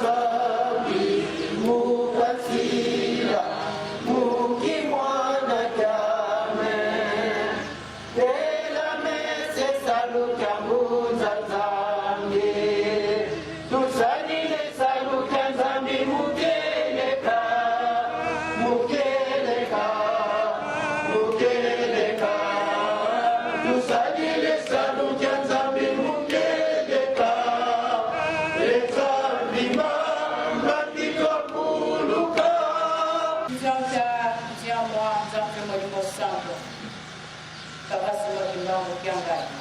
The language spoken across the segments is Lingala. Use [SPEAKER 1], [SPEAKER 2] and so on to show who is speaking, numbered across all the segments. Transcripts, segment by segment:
[SPEAKER 1] Nzambi mukasila mukimwana kyame Tela mese saluka mbunza Nzambi Tusalile saluka Nzambi mukeleka mukeleka mukeleka Tusalile saluka Nzambi mukeleka Ezambima matitwa kuluka
[SPEAKER 2] Nzambe nziamwa Nzambe molimo santo Papa Simon Kimbangu Kiangani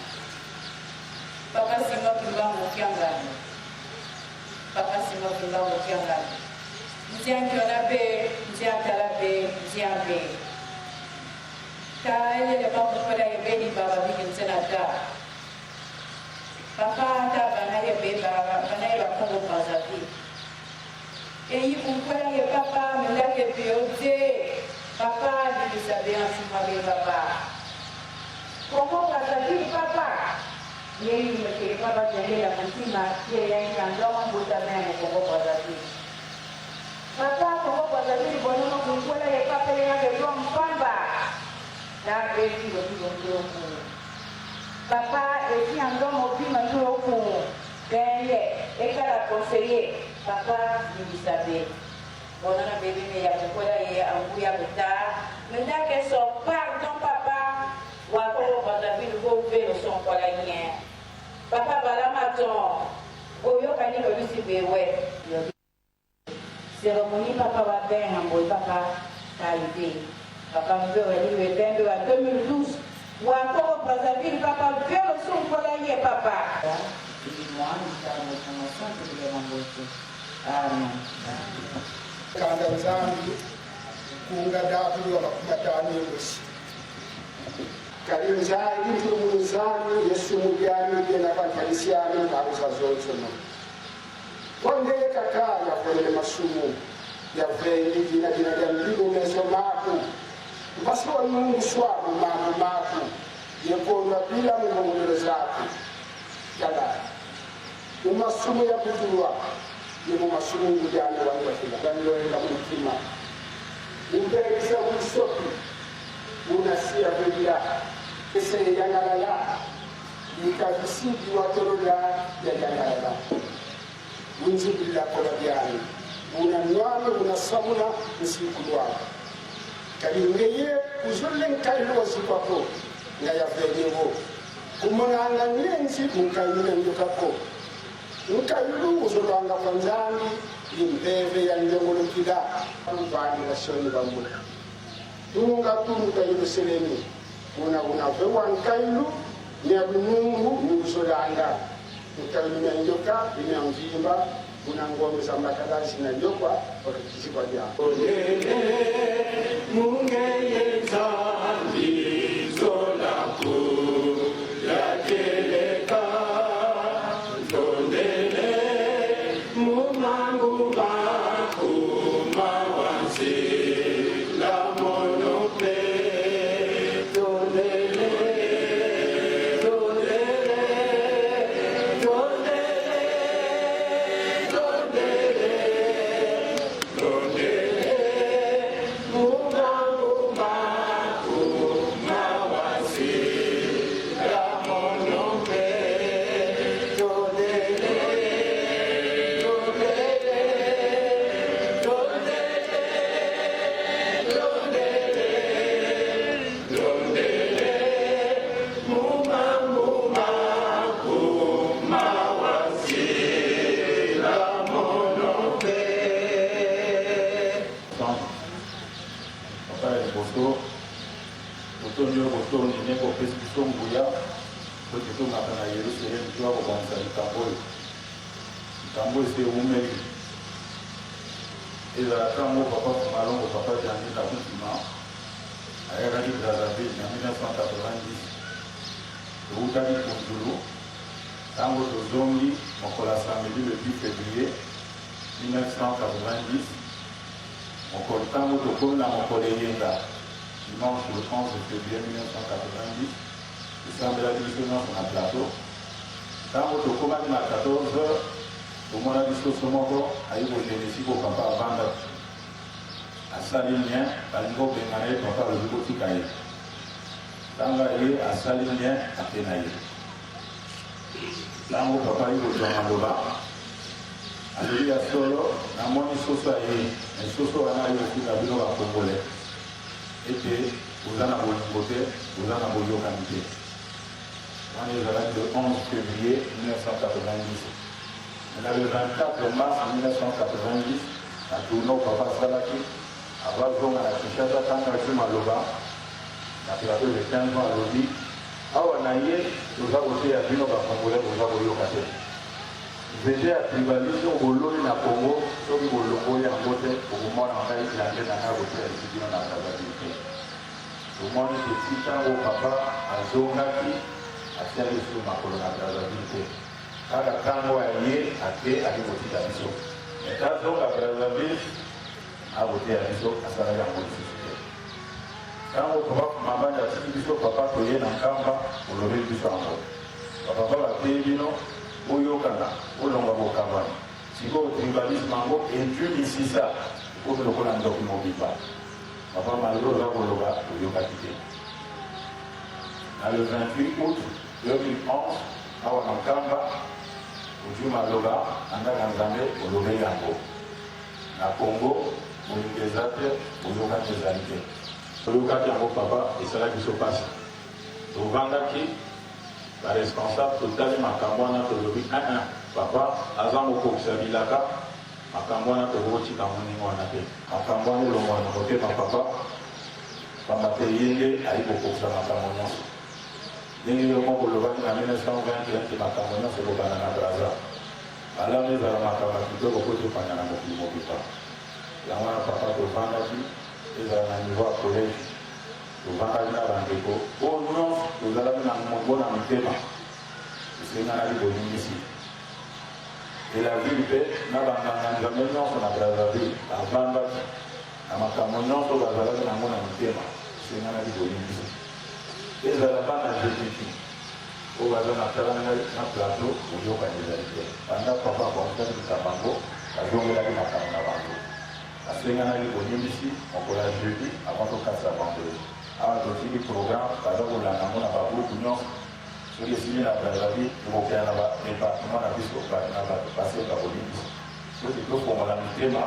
[SPEAKER 2] Papa Simon Kimbangu Kiangani Papa Simon Kimbangu Kiangani Nziankiona be nziantala be nziambe Ta elele bamukola ebeni baba biki ntsena ta Papa ta bana ye be bana ye ba Congo Brazzaville Eyi kunkola ye papa mendake be odze Papa limbisa be ansuma be papa Congo Brazzaville papa Yeyi mekeli papa zongela mutima ye yanki andongo mbuta meme Congo Brazzaville Papa Congo Brazzaville bonono kunkola ye papa ye yake lwa mpamba Ta be tilo tilo ndoku Papa esi andomo bima ndoku Benye ekala conseiller papa limbisa be bonana baby me ya kokola ye anguya beta mendake so pardon papa wa kongo Brazzaville vo velo sonkola yen papa balama ton oyokani lobisi bewe Ceremonie papa wa benga mboyi papa tayi papa mve wa liwe bembe wa 2012 wa Congo Brazzaville papa velo sunkola ye papa. Amen.
[SPEAKER 3] Kanda Nzambi kunga dakulu wa 50 egosi kali nzali mtumu nzambi Yesu mubyani byena bantalisiani ngabuza zonzono Wangeye kaka yavolele masumu yaveni dina dina lya mbilu meso maku mpasi wa Mungu swabu mambu maku yekondwa bila mungongomelo zaku tala mumasumu ya kutulwa ni mumasumu ngujane wangwatila banloenga mumutima mupekisa buisopi bunasiya bwebila ese yangalala Yikabisidi watolola yajangalala bunzibulila kola byani buna nwami buna samuna nsiku lwako kali ngeye kuzolle nkailu wazikwako nga yavenyewo kumonanga nyenzi munkailu nenjokako nkailu uzolwanga kwa Nzambi limpeve ya njongolokila muvandi bashoni bamwe tunga tumuka Yerusalemi Una unave wa nkailu mia binungu ni uzolanga nkailu mia njoka mia mvimba una ngombe za mbakala zina njokwa wakakizikwa lya
[SPEAKER 1] Olele mungeye Nzambi zolaku yakeleka ntondele mumangu maku mawanzi la monope tondele tondele tondele tondele tondele mumangu maku mawanzi la monope tondele tondele tondele tondele tondele mumangu maku mawanzi la monope.
[SPEAKER 4] Papa ya liboso, totondi yo botondi ndenge opesi biso nguya po ete tomata na Yerusalemi toya kobongisa likambo oyo. Likambo oyo esi ewumeli. Ezala ntango Papa Fumalongo, Papa Diangienda Kuntima ayakaki Brazzaville na 1990, towutaki Kunzulu, ntango tozongi mokolo ya samedi le 10 fevrier 1990, mokolo ntango tokomi na mokolo eyenga, dimanche le 11 fevrier 1990, tosambelaki biso nyonso na plateau. Ntango tokomaki na 14 heures, Tomonaki soso moko aye kokende esika oyo papa avandaki. Asali nien, balingi kobengana ye, papa alobi botika ye. Tango aye asali nien, ake na ye. Tango papa aye kozwa maloba, alobi ya solo, namoni soso aye, mais soso wana aye kofinga bino ba Congolais ete boza na bolingo te, boza na boyokani te. Wana ezalaki le 11 fevrier 1990. Mais na le 24 mars 1990, na tournee oyo papa asalaki, avant azonga na Kinshasa, tango azwi maloba na plateau de 15 ans, alobi, Awa na ye, toza koteya bino ba Congolais boza koyoka te. Nzete ya tribalisme oyo boloni na Congo, soki bolongoli yango te, bokomona ngai Diangienda naya koteya lisusu bino na Brazzaville te. Tomoni que ti tango papa azongaki atiaki lisusu makolo na Brazzaville te. Kaka tango aye ake ake kotika biso. Mais azonga Brazzaville akoteya biso asalaki yango lisusu te. Tango papa Mabanda atiki biso papa toye na Nkamba olobeli biso yango. Ba papa bateyi bino boyokana bolongwa bokabwana. Sikoyo tribalisme yango ezui misisa ekomi lokola ndoki mobimba. Papa malgre oza koloba oyokaki te. Na le 28 aout 2011 awa na Nkamba ozui maloba na ndaka Nzambe olobeli yango. Na Congo bolingo eza te, boyokani ezali te. Toyokaki yango papa esalaki biso pasi. Tovandaki ba responsable totali makambo wana tolobi eh papa aza mokokisa bilaka. Makambo wana tokoki kotika yango ndenge wana te. Makambo wana elongwa na motema papa, pamba te ye nde ayi kokokisa makambo nyonso. Ndenge yo moko olobaki na 1921 ete makambo nyonso ekobanda na Brazza. Malamu ezala makambo ya kitoko mpo topanda na mokili mobimba. Yango wana papa tovandaki, ezala na niveau ya collège, tovandaki na bandeko oyo nyonso tozalaki na mongo na mitema, tosenganaki bolimbisi. De la ville mpe na banganga-nzambe nyonso na Brazzaville bavandaki na makambo nyonso oyo bazalaki na yango na mitema, esenganaki bolimbisi. Ezala bana GPQ oyo baza na tala ngai na plateau, boyokani ezali te. Banda papa abongisaki likambo yango, bazongelaki makambo na bango. Basenganaki bolimbisi mokolo ya jeudi avant tokatisa vendredi. Awa totiki programme, baza kolanda yango na ba groupe nyonso. Soki esili na Brazzaville, tokokenda na ba departements na biso, bato na bato basenga bolimbisi. Soki tofongola mitema,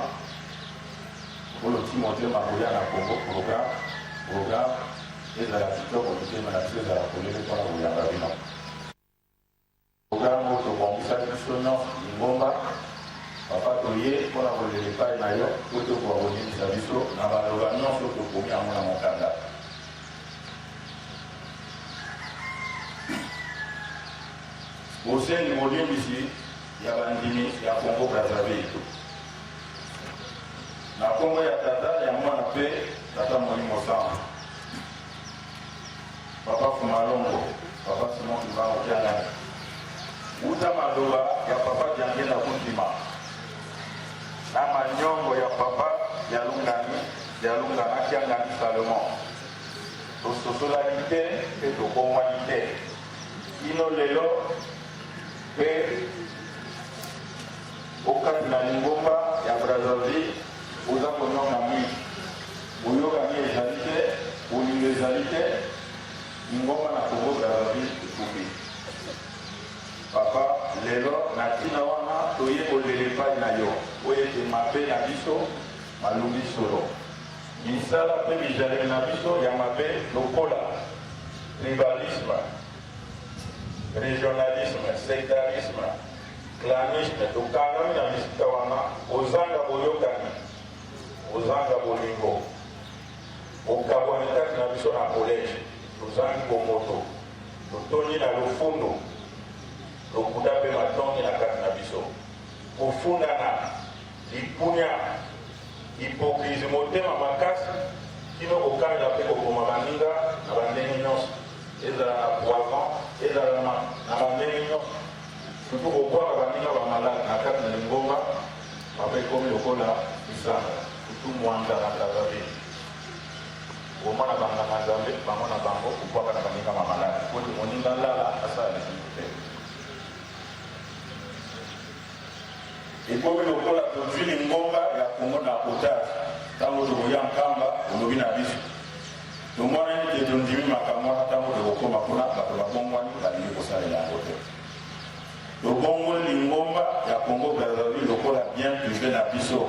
[SPEAKER 4] oyo ti motema koya na Congo, programme, programme ezala kitoko, mitema na biso ezala polele mpona koyamba bino. Programme oyo tobongisaki biso nyonso, lingomba, papa toye mpona kolela epai na yo mpo tokoka kolimbisa biso na maloba nyonso tokomi yango na mokanda. Bosengi bolimbisi ya bandimi ya Congo Brazzaville. Na kombo ya Tata, ya Mwana mpe Tata Molimo Santu. Papa Fumalongo, Papa Simon Kimbangu Kiangani. Wuta maloba ya Papa Diangienda Kuntima na manyongo ya Papa Dialungani Dialungana Kiangani Salomon. Tososolaki te mpe tobongwani te kino lelo, mpe o kati na lingomba ya Brazzaville boza konyonga mingi. Boyokani ezali te, bolingo ezali te, lingomba na Congo Brazzaville ekufi. Papa, lelo na ntina wana toye kolela epai na yo mpo ete mabe na biso malumbi solo. Misala mpe bizaleli na biso ya mabe lokola tribalisme, regionalisme, sectarisme, clanisme, tokangami na bisika wana, kozanga boyokani, kozanga bolingo, bokabwani kati na biso na collège, tozangi bomoto, totondi na lofundu, lokuta mpe matongi na kati na biso, kofundana, likunya, Hypocrisie, motema makasi kino kokanela mpe koboma baninga na bandenge nyonso, ezala na poison, ezala na na bandenge nyonso, surtout kobwaka baninga ba malade na kati na lingomba, papa ekomi lokola lisanga, surtout Mwanza na Brazzaville. Okomona ba nganga Nzambe bango na bango kobwaka na baninga ba malade mpo ete moninga alala asala lisusu te. Ekomi lokola tozwi lingomba ya Congo na otage. Ntango tokoya Nkamba, olobi na biso. Tomonani te tondimi makambo wana ntango tokokoma kuna, bato babongwani, balingi kosalela yango te. Tobongoli lingomba ya Congo Brazzaville lokola bien prive na biso.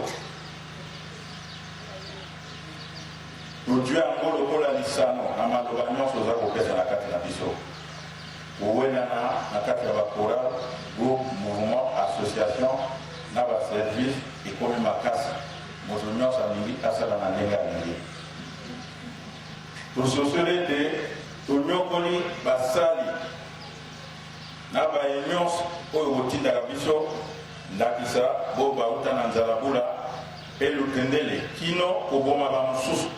[SPEAKER 4] Tozwi yango lokola lisano na maloba nyonso oza kopesa na kati na biso. Kowelana na kati ya ba chorale, groupe, mouvement, association na ba service ekomi makasi. Moto nyonso alingi asala na ndenge alingi. Tososoli ete tonyokoli basali na baye nyonso oyo botindaka biso, ndakisa bo bauta na Nzalabula mpe Lutendele kino koboma ba mosusu.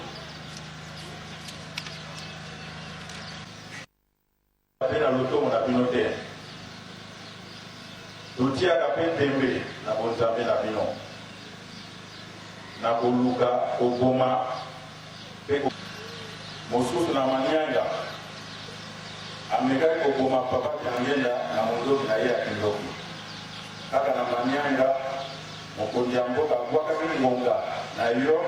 [SPEAKER 4] Mpe na lotomo na bino te. Totiaka mpe ntembe na bonzambe na bino, na koluka koboma mpe ko. Mosusu na manianga amekaki koboma Papa Diangienda na mondoki na ye ya kindoki. Kaka na manianga, mokonzi ya mboka abwakaki ngonga na yo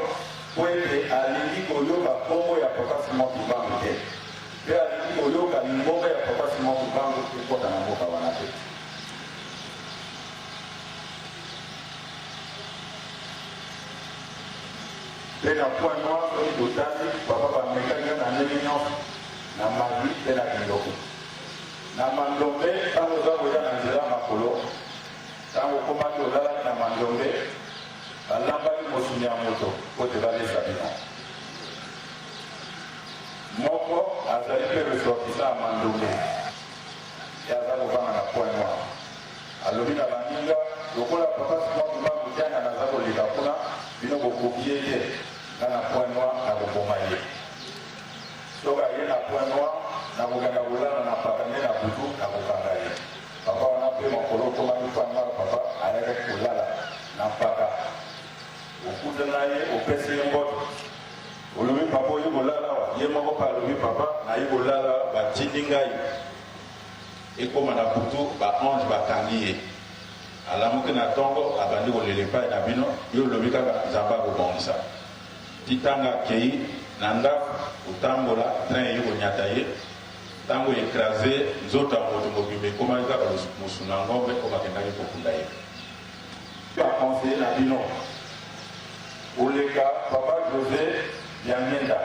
[SPEAKER 4] mpo ete alingi koyoka nkombo ya Papa Simon Kimbangu te. Mpe alingi koyoka lingomba ya Papa Simon Kimbangu ekota na mboka wana te. Mpe na point noir soki totali papa bamekaki yo na ndenge nyonso na magi mpe na kindoki. Na mandombe ntango oza koya na nzela ya makolo, ntango okomaki olalaki na mandombe, balambaki mosuni ya moto mpo te balesa bino. Moko azali mpe ressortissant ya Mandombe, ye aza kovanda na Point Noir. Alobi na baninga, lokola Papa Simon Kimbangu Kiangani aza koleka kuna, bino bokoki ye te, nga na Point Noir nakoboma ye. Soki aye na Point Noir, nakokenda kolala na mpaka nde na butu nakokanga ye. Papa wana mpe mokolo okomaki Point Noir, papa ayakaki kolala na mpaka. Okutana ye, opesi ye mbote. Olobi papa oye kolala awa? Ye moko pe alobi papa naye kolala awa batindi ngai ekoma na butu ba ange bakangi ye alamuki na tongo abandi kolela epai na bino yo olobi kaka nzambe akobongisa ti tanga akei na ndako kotambola train eye konyata ye ntango ecrase nzoto ya moto mobimba ekomaki kaka mosuna ngombe oyo bakendaki kokunda ye. Ba conseiller na bino koleka papa Jose Diangienda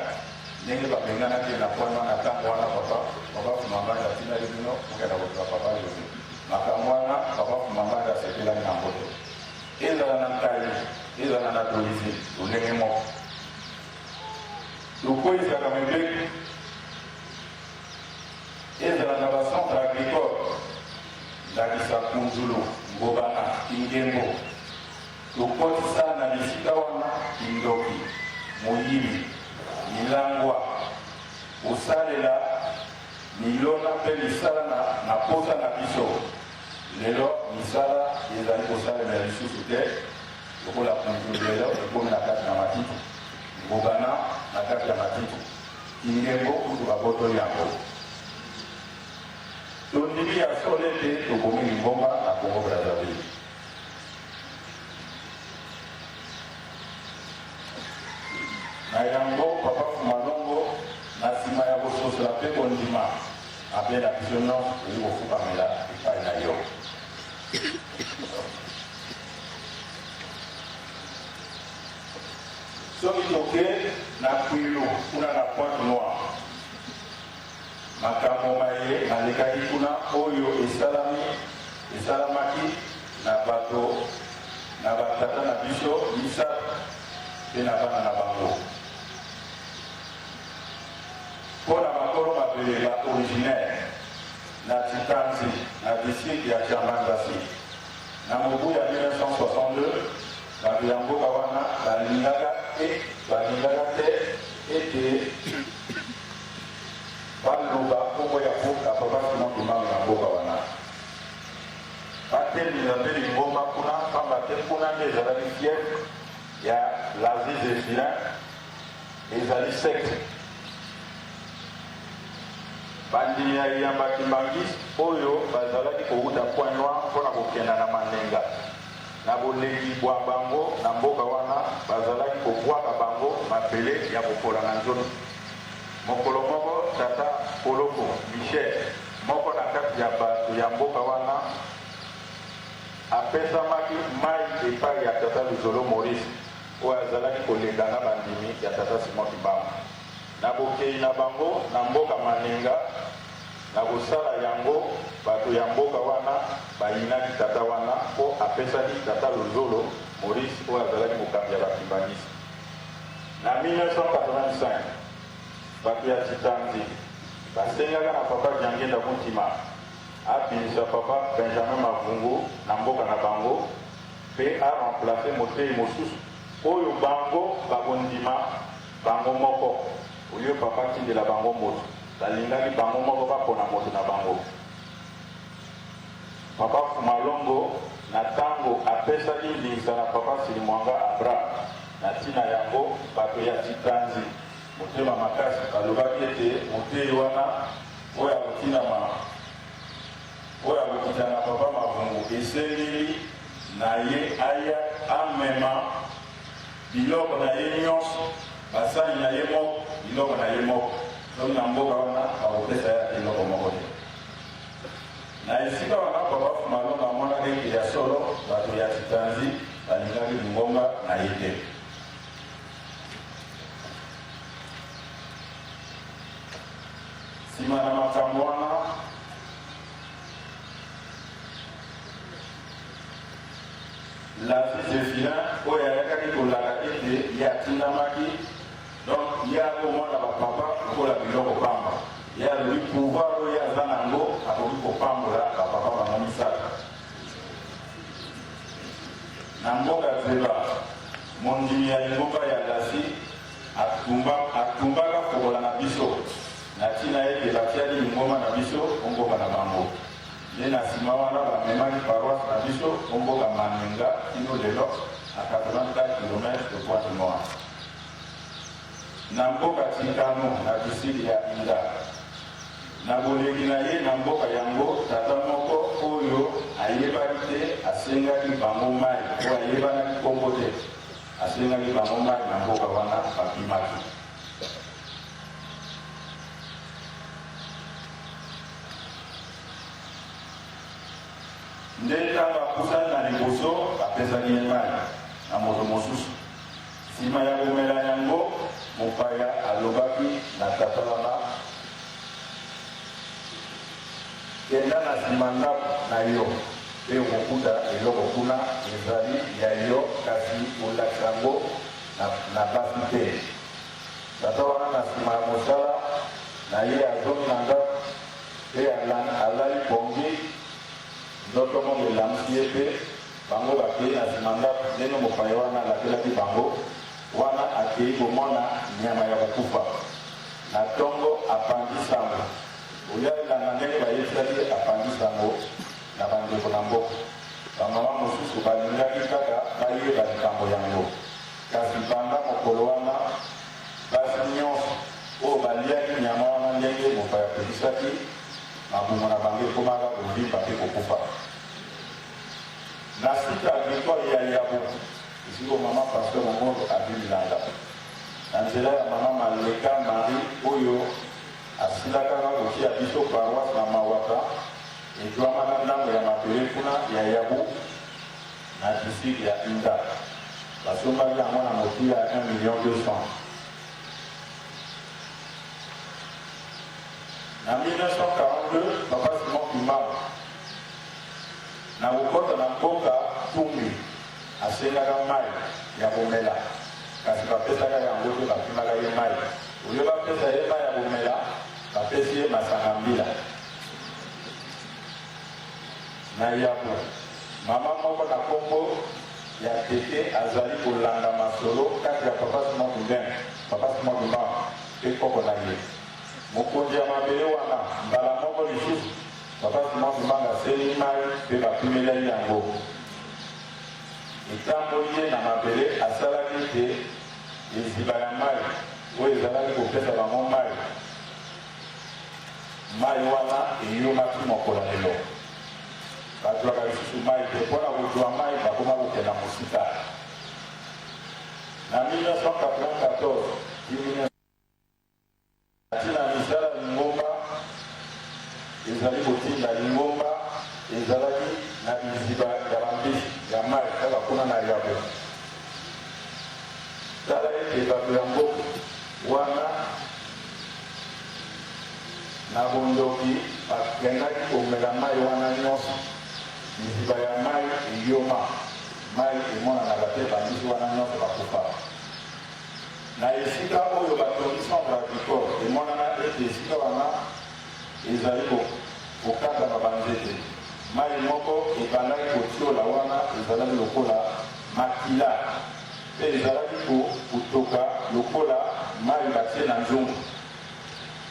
[SPEAKER 4] ndenge ba benganaki ye na point wana tango wana papa papa Fumambanda atindaki bino bokenda koluka papa Jose makambo wana papa Fumambanda asepelaki na yango te ezala na Nkayi ezala na Dolisie lolenge moko tokweyisaka mibeko ezala na ba centre agricole ndakisa Kunzulu, Ngobana, Kingembo Tokotisa na bisika wana kindoki, moyibi, milangwa, kosalela milona mpe misala na na posa na biso. Lelo misala ezali kosalema lisusu te lokola Kunzulu lelo ekomi na kati na matiti, Ngobana na kati ya matiti, Kingembo kutu babotoli yango. Tondimi ya solo ete tobomi lingomba na Congo-Brazzaville. Na yango, Papa Fumalongo, na sima ya kososola mpe kondima mabe na biso nionso, toyei kofukamela epai na yo. Soki toke na Kwilu, kuna na Pointe Noire, Makambo maye malekaki kuna oyo esalami esalamaki na bato na batata na biso misato mpe na bana na bango. Mpo na bakolo mabele ba originaire na Tshitanzi na district ya Djamba-Nzasi, na mobu ya 1962, bato ya mboka wana balingaka e balingaka te ete Baloba kombo ya ya papa Simon Kimbangu na mboka wana. Batelemela mpe lingomba kuna pamba te kuna nde ezalaki fief ya Lazi Zephyrin, ezali secte. Bandimi ya eyamba Kimbanguiste oyo bazalaki kowuta Point Noir mpo na kokenda na Manenga. Na boleki bwa bango na mboka wana, bazalaki kobwaka bango mabele ya kopola na nzoto. Mokolo moko, tata Koloko Michel, moko na kati ya bato ya mboka wana, apesamaki mayi epai ya tata Luzolo Maurice oyo azalaki koleka na bandimi ya tata Simon Kimbangu. Na bokeyi na bango na mboka Manenga, na kosala yango, bato ya mboka wana bayinaki tata wana mpo apesaki tata Luzolo Maurice oyo azalaki mokambi ya ba Kimbanguiste. Na 1985, bato ya Tshitanzi basengaka na papa Diangienda Kuntima abimisa papa Benjamin Mavungu na mboka na bango mpe a remplacer moteyi mosusu oyo bango bakondima bango moko au lieu papa atindela bango moto, balingaki bango moko bapona moto na bango. Papa Fumalongo na tango apesaki ndingisa na papa Silimwanga Abraham na tina yango, bato ya Tshitanzi motema makasi balobaki ete moteyi wana oyo akotinama oyo akokita na papa Mavungu esengeli na ye aya amema biloko na ye nyonso, basali na ye moko, biloko na ye moko, soki na mboka wana bakopesa ye ata eloko moko te. Na esika wana papa Fumalonga amonaki ete ya solo bato ya Tshitanzi balingaki lingomba na ye te. Sima na makambo wana, Lavi Zephyrin oyo ayakaki kolaka ete ye atindamaki, donc ye akomona ba papa lokola biloko pamba. Ye alobi pouvoir oyo ye aza na yango akoki kopambola ba papa bango misato. Na mboka Dzeba, mondimi ya lingomba ya Lasi atumba, atumbaka kokola na biso na ntina ete batiaki lingomba na biso o mboka na bango. Nde na sima wana bamemaki paroisse na biso o mboka Manenga kino lelo à 84 kilomètres de Pointe Noire. Na mboka Tshikanu na district ya Inda. Na boleki na ye na mboka yango, tata moko oyo ayebaki te asengaki bango mai, oyo ayebanaki nkombo te, asengaki bango mai na mboka wana babimaki. Nde ntango apusani na liboso, bapesaki ye mai na moto mosusu. Nsima ya komela yango, mopaya alobaki na tata wana, Kenda na nsima ndako na yo, mpe okokuta eloko kuna, ezali ya yo, kasi kolakisa yango na, na basi te. Tata wana na nsima ya mosala na ye azongi na ndako mpe alali pongi, ndoto moko elamusi ye mpe Bango bakei na sima ndako ndenge mopaya wana alakelaki bango. Wana akei komona nyama ya kokufa. Na tongo apanzi sango. Olia elanga ndenge bayebisaki ye, apanzi sango na bandeko na mboka. Bamama mosusu balingaki kaka bayeba likambo yango. Kasi banda mokolo wana, basi nyonso oyo baliaki nyama wana ndenge mopaya apekisaki, mabumu na bango ekomaka kovimba mpe kokufa. Na site agricole ya Yabo, esika oyo mama Pasteur Mongondo Abi Milanga, na nzela ya mama Maleka Marie oyo asila kaka kotia biso paroisse na Mawaka, ejuama na ndambo ya mabele kuna ya Yabu na district ya Inda. Basombaki yango na motuya ya 1 million 200. Na 1942, Papa Simon Kimbangu Na kokota na mboka Tumbi, asengaka mayi ya komela, kasi bapesaka ye yango te, bapimaka ye mayi. Au lieu bapesa ye mayi ya komela, bapesi ye masanga mbila. Na yambo, mama moko na kombo ya Tete azali kolanda masolo kati ya Papa Simon Kimbangu, Papa Simon Kimbangu, mpe koko na ye. Mokonzi ya mabele wana, mbala moko lisusu, Papa Simon Kimbangu asengi mayi mpe bapimelaki yango. Etamboli ye na mabele asalaki ete eziba ya mayi oyo ezalaki kopesa bango mayi, mayi wana eyomaki mokolo ya lelo. Bazwaka lisusu mai te. Mpo na kozwa mai, bakoma kokenda mosika. Na 1994 ti 19. Na ntina ya misala lingomba ezali kotinda, lingomba ezalaki na liziba ya bambisi ya mai kaka kuna na Yabo. Tala ete bato ya mboka wana na bondoki bakendaki komela mai wana nyonso. Liziba ya mai eyoma, mai emonanaka te, bambisi wana nyonso bakufa. Na esika oyo batongi centre agricole, emonana ete esika wana ezali kokatama banzete. Mai moko ebandaki kotiola wana ezalaki lokola makila mpe ezalaki kotoka lokola mai batie na nzungu.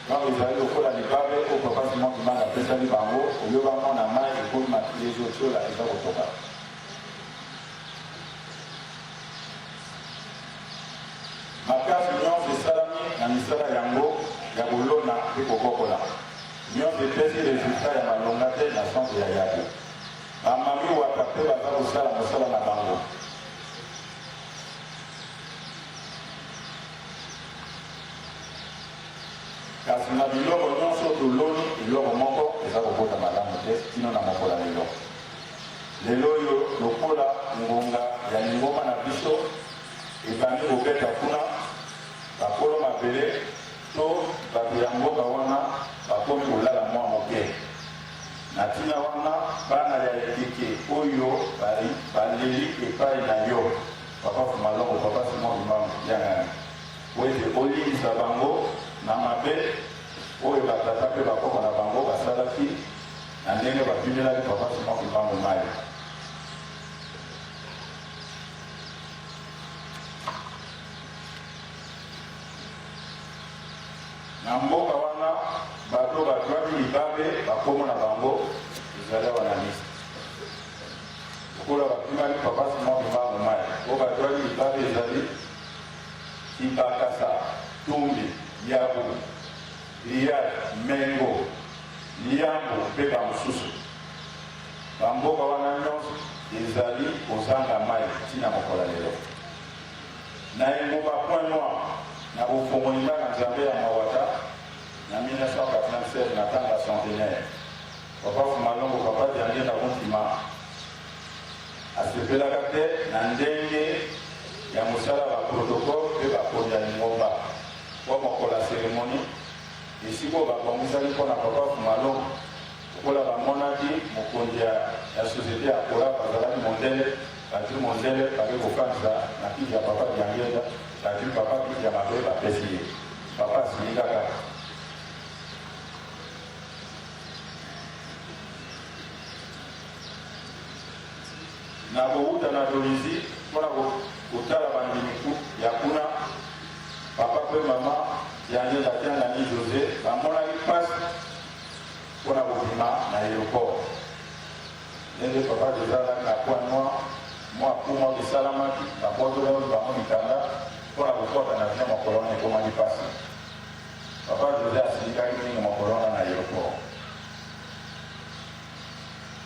[SPEAKER 4] Donc ezali lokola libabe oyo papa Simon Kimbangu apesaki bango, oyo bamona mai ekomi makila ezotiola eza kotoka. Makasi nyonso esalami na misala yango ya kolona mpe kobokola nyonso epesi resultat ya malonga te na centre ya Yabo. Ba mami wata mpe baza kosala mosala na bango. Kasi na biloko nyonso toloni, eloko moko eza kobota malamu te kino na mokolo ya lelo. Lelo oyo, lokola ngonga ya lingomba na biso ebandi kobeta kuna, bakolo mabele to bato ya mboka wana bakomi kolala mwa moke. Na ntina wana, bana ya ekeke oyo baleli epai na yo, Papa Fumalongo, Papa Simon Kimbangu Kiangani, mpo ete olimbisa bango na mabe oyo batata mpe bakoko na bango basalaki na ndenge bapimelaki Papa Simon Kimbangu mayi. Na mboka wana, bato bazwaki libabe, bakombo na bango ezali awa na liste. Lokola bapimaki Papa Simon Kimbangu mayi, oyo bazwaki libabe ezali Kibakasa, Tumbi, Yabu, Riyad, Mengo, Liambo mpe bamosusu. Bamboka wana nyonso ezali kozanga mai tii na mokolo ya lelo. Na engumba Point Noir, na bofongoli ndaka Nzambe ya Mawata na 1987 na tanga centenaire, Papa Fumalongo, Papa Diangienda Kuntima asepelaka te na ndenge ya mosala ba protocole mpe bakonzi ya lingomba mpo mokolo ya ceremonie Esika oyo babongisaki mpo na Papa Fumalongo, lokola bamonaki mokonzi ya societe ya Corap azalaki mondele, bazwi mondele bake kofandisa na kiti ya Papa Diangienda, bazwi Papa kiti ya mabe bapesi ye. Papa asilika kaka. Na kowuta na Dolisie mpo na kotala bandimi ya kuna, papa mpe mama Diangienda Kiangani Jose bamonaki mpasi mpo na kobima na aeroport. Ndenge papa Jose azalaki na Point Noir, mwa coup moko esalamaki, babotolaki bango mikanda mpo na kokota na avion mokolo wana ekomaki mpasi. Papa Jose asilikaki mingi mokolo wana na aeroport.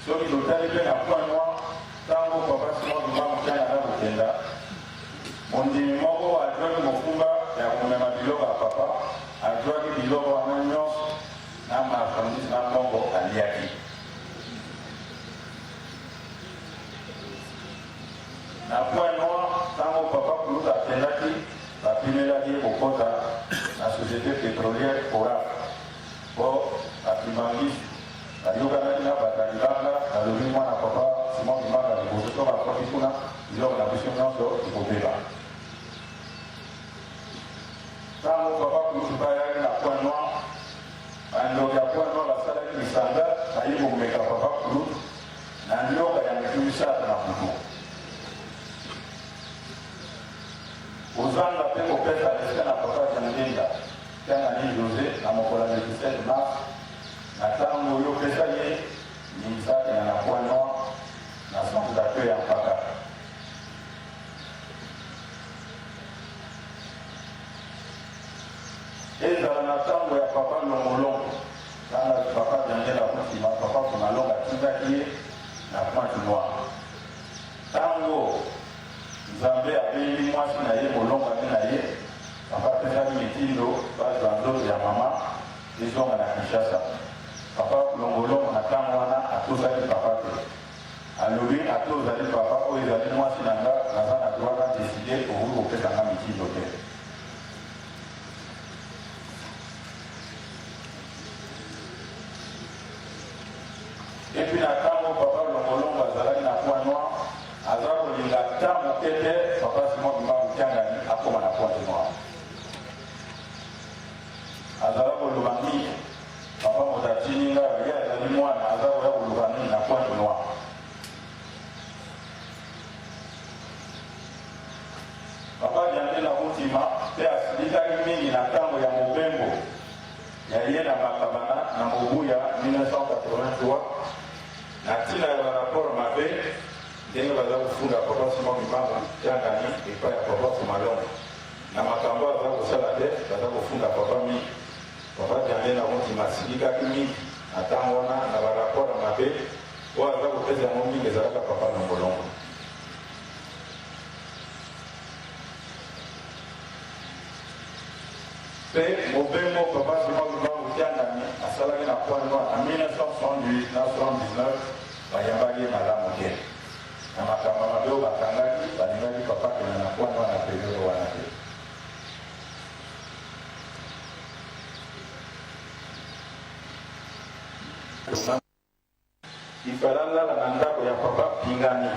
[SPEAKER 4] Soki totali mpe na Point Noir, ntango Papa Simon Kimbangu Kiangani aza kokenda, mondimi moko azwaki mokumba ya komema biloko ya Papa, azwaki biloko wana nyonso na marchandise na mbongo aliaki. Na Point Noir, ntango Papa Kuluta akendaki, bapimelaki ye kokota na société pétrolière Corap mpo bakimbanguiste Bayokanaki na bato ya libanda, balobi mwana papa Simon Kimbangu liboso soki akoti kuna biloko na biso nyonso ekobeba. Ntango papa kulutu mpe ayaki na Point Noir, bandoki ya Point Noir basalaki lisanga baye komeka papa kulutu na nyoka ya mitu misato na butu. Kozanga mpe kopesa respect na papa Diangienda Kiangani Jose na mokolo ya le 17 mars Na tango oyo opesa ye ndingisa akenda na Point Noir na centre d'accueil ya Mpaka. Ezala na tango ya papa Longolongo, tanga papa Diangela Kutima, papa Fumalongo atindaki ye. na Pointe Noire. Tango Nzambe abengi mwasi na ye molongani na ye, papa apesaki mitindo bazwa nzoto ya mama ezonga na Kinshasa. Papa Longolongo na tango wana atosaki papa te. Alobi ata ozali papa oyo ezali mwasi na nga naza na droit na decider okoki kopesa nga mitindo te. Et puis na tango papa Longolongo azalaki na Point Noir aza kolinga ata moke te papa Simon Kimbangu Kiangani akoma na Pointe Noire. Azala koloba mingi papa moto atindi nga ye azali mwana aza koya koluka nini na Pointe Noire. Papa Diangienda Kuntima pe asilikaki mingi na tango ya mobembo ya ye na Makabana na mobu ya 1983 na tina ya ba rapport mabe ndenge baza kofunda Papa Simon Kimbangu Kiangani epai ya Papa Fumalongo na makambo aza kosala te, baza kofunda Papa mingi. Papa Diangienda Kuntima asilikaki mingi na tango wana na ba rapport ya mabe oyo aza kopesa yango mingi ezalaka Papa Longolongo. Mpe mobembo Papa Simon Kimbangu Kiangani asalaki na Pointe Noire na 1978 na 79 bayambaki ye malamu te. Na makambo ya mabe oyo bakangaki, balingaki Papa akenda na Pointe Noire na periode wana te. Il fallait alala na ndako ya papa Pingani.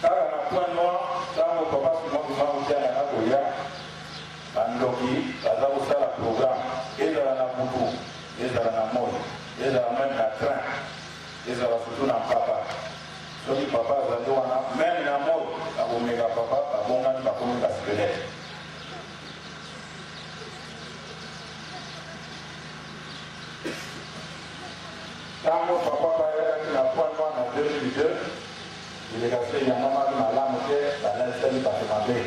[SPEAKER 4] Kaka na Point Noir, tango papa Simon Kimbangu Kiangani akoya, bandoki baza kosala programme, ezala na butu, ezala na moi, ezala meme na train, ezala surtout na mpaka. Soki papa azali wana meme na moi bakomeka papa babongani bakomi ba squelette. Tango papa bayakaki na point noir na 2002 delegation eyambamaki malamu te, balalisaki bato mabe.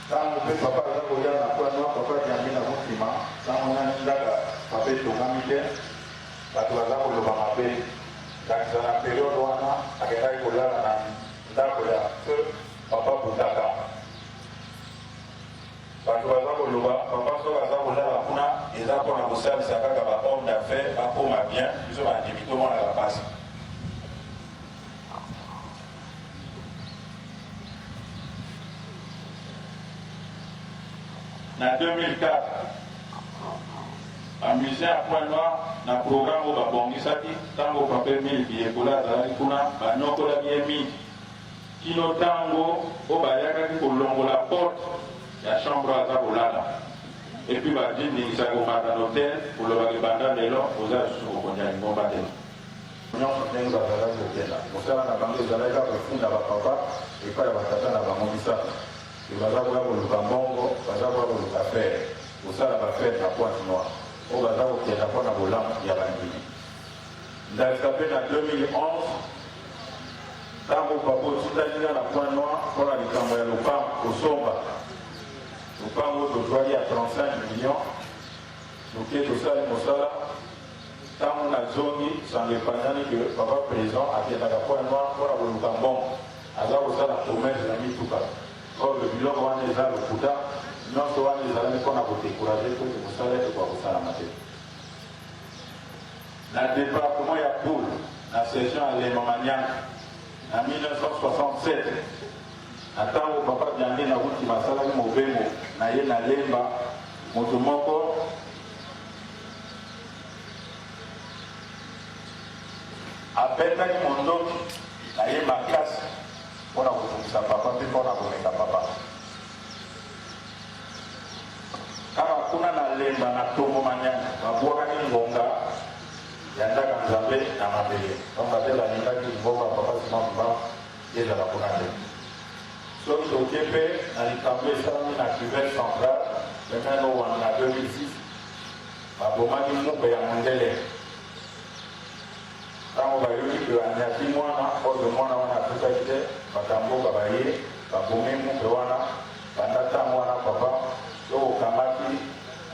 [SPEAKER 4] Tango pe papa aza koya na point noir, papa Diambi na Mutima, tango nani ndaka papa etongami te, bato baza koloba mabe. Ndakisa na periode wana akendaki kolala na ndako ya feu papa Butaka. Bato baza koloba papa soki aza kolala kuna eza pona kosalisa kaka ba homme d'affaires bakoma bien, biso bandimi tomonaka pasi. Na 2004, ba musiciens ya Point Noir na programme oyo babongisaki ntango Papa Emile Biyekola azalaki kuna, banyokolaki ye mingi kino ntango oyo bayakaki kolongola porte ya chambre oyo aza kolala et puis bazwi ndingisa komata na hotel kolobaka ebanda lelo oza lisusu mokonzi ya lingomba te. Nyonso ndenge bazalaki kokenda. Mosala na bango ezalaki kaka kofunda ba papa epai ya ba tata na bango misato ke baza koya koluka mbongo, baza koya koluka fer, kosala ba fer na Pointe Noire oyo baza kokenda mpo na bolamu ya bandimi. Ndakisa mpe na 2011 ntango papa otindaki nga na Pointe Noire mpo na likambo ya lopango, kosomba lopango oyo tozwaki ya 35 millions, toke tosali mosala. Tango na zongi sango epanzani que papa president akendaka point noir pona koluka mbongo aza kosala commerce na mituka or biloko wana eza lokuta nionso wana ezalaki pona ko decourager po ete mosala ekoka kosalama te. Na departement ya Pool na section ya Lemba Manianga na 1967 na tango papa Diangienda Kuntima asalaki mobembo na ye na Lemba moto moko Abetaki mondoki na ye makasi mpo na kotungisa papa mpe mpo na komeka papa. Kaka kuna na Lemba na Tongo Manyanga, babwakaki ngonga ya ndaka Nzambe na mabele, pamba te balingaki lingomba ya papa Simon Kimbangu ezala kuna te. Soki toke mpe na likambo esalami na cuvette centrale pembeni Owando na 2006, Babomaki moko ya mondele. Ntango bayoki ke anyati mwana, oyo mwana wana atutaki te, bato ya mboka baye, babomi mupe wana. Banda ntango wana papa, soki okamati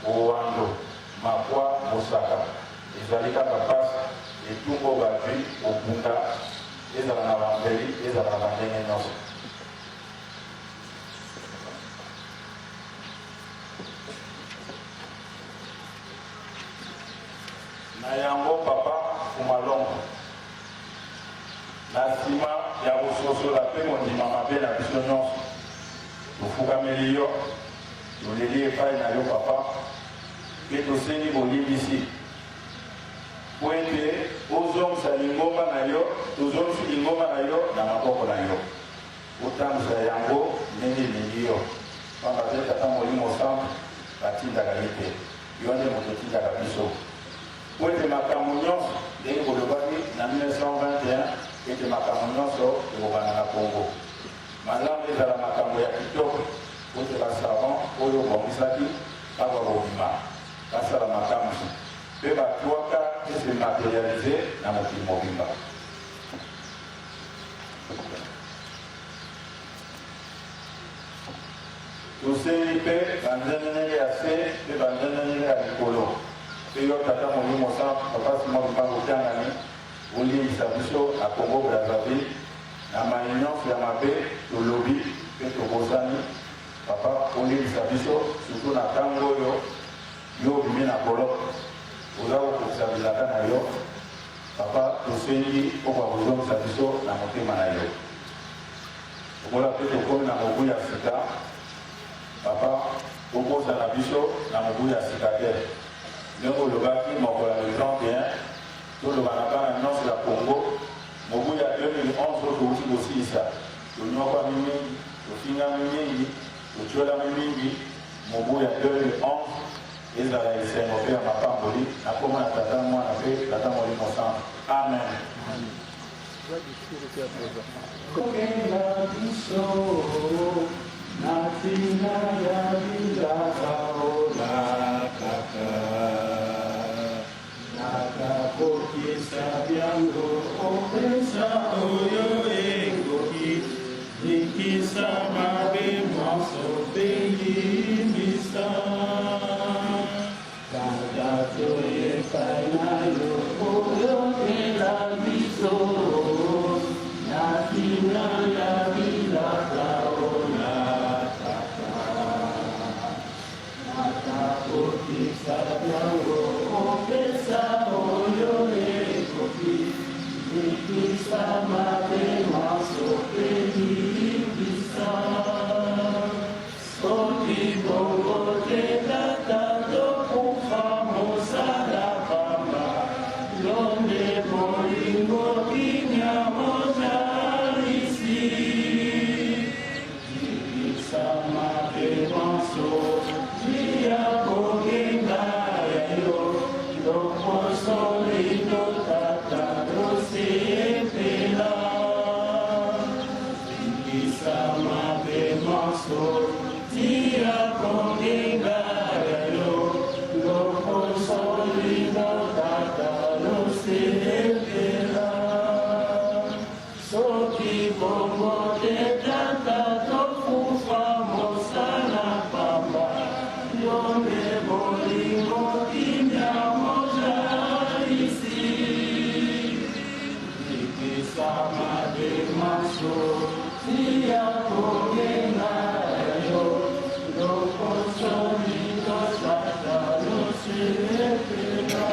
[SPEAKER 4] Owando, Makwa, Mosaka, ezali kaka pasi, etumbu oyo bazwi kobunda, ezala na bambeli, ezala na bandenge nyonso. Na yango papa Fumalongo, na sima ya kososola pe kondima mabe na biso nyonso, tofukameli yo, toleli epai na yo papa, pe tosengi bolimbisi po ete ozongisa lingomba na yo, tozongisi lingomba na yo na maboko na yo. Otambwisa yango ndenge elingi yo, pamba te Tata Molimo Santu batindaka ye te, yo nde moto otindaka biso. Mpo ete makambo nyonso, ndenge bolobaki na 1921 ete makambo nyonso ekobanda na Congo. Malamu ezala makambo ya kitoko, mpo ete ba savants oyo obongisaki bakoka kobima, basala makamwisi, mpe batwaka e se materialiser na mokili mobimba. Tosengi mpe banzenenele ya se mpe banzenenele ya likolo, mpe yo Tata Molimo Santu, Papa Simon Kimbangu Kiangani, olimbisa biso na Congo Brazzaville na maye nyonso ya mabe tolobi mpe tobosani. Papa, olimbisa biso surtout na tango oyo yo obimi na boloko, oza kokokisa bilaka na yo. Papa tosengi okoka kozongisa biso na motema na yo. Lokola pe tokomi na mobu ya sika, Papa obosana biso na mobu ya sika te. Ndenge olobaki mokolo ya le 31, toloba na bana nionso ya Congo, mobu ya 2011 oyo towuti kosilisa, toniokwami mingi, tofingami mingi, totiolami mingi, mobu ya 2011, Ezala esengo pe ya mapamboli na kombo na Tata, Mwana pe Tata Molimo Santu. Amen.
[SPEAKER 1] Kokela biso na tina ya bilaka olakaka nakakokisa byango opesa oyo ekoki Nikisa mabe manso mpe limbisa Tata toyepai na yo oyokela biso na tina ya bilaka olakaka Nakakokisa byango opesa oyo ekoki Nikisa mabe manso mpe limbisa Soki bongo te tata tokufa mosala pamba Yo nde bolingo kimia mozalisi Nikisa mabe manso tia kokenga ya yo Lokoso lindo tata tosepela Nikisa mabe manso tia kokenga ya yo Lokoso lindo tata tosepela Soki bongo te tata tokufa mosala pamba yo nde bolingo kimia mozalisi Likisa mabe manso tia kongenga ya yo lokoso lindo tata losepela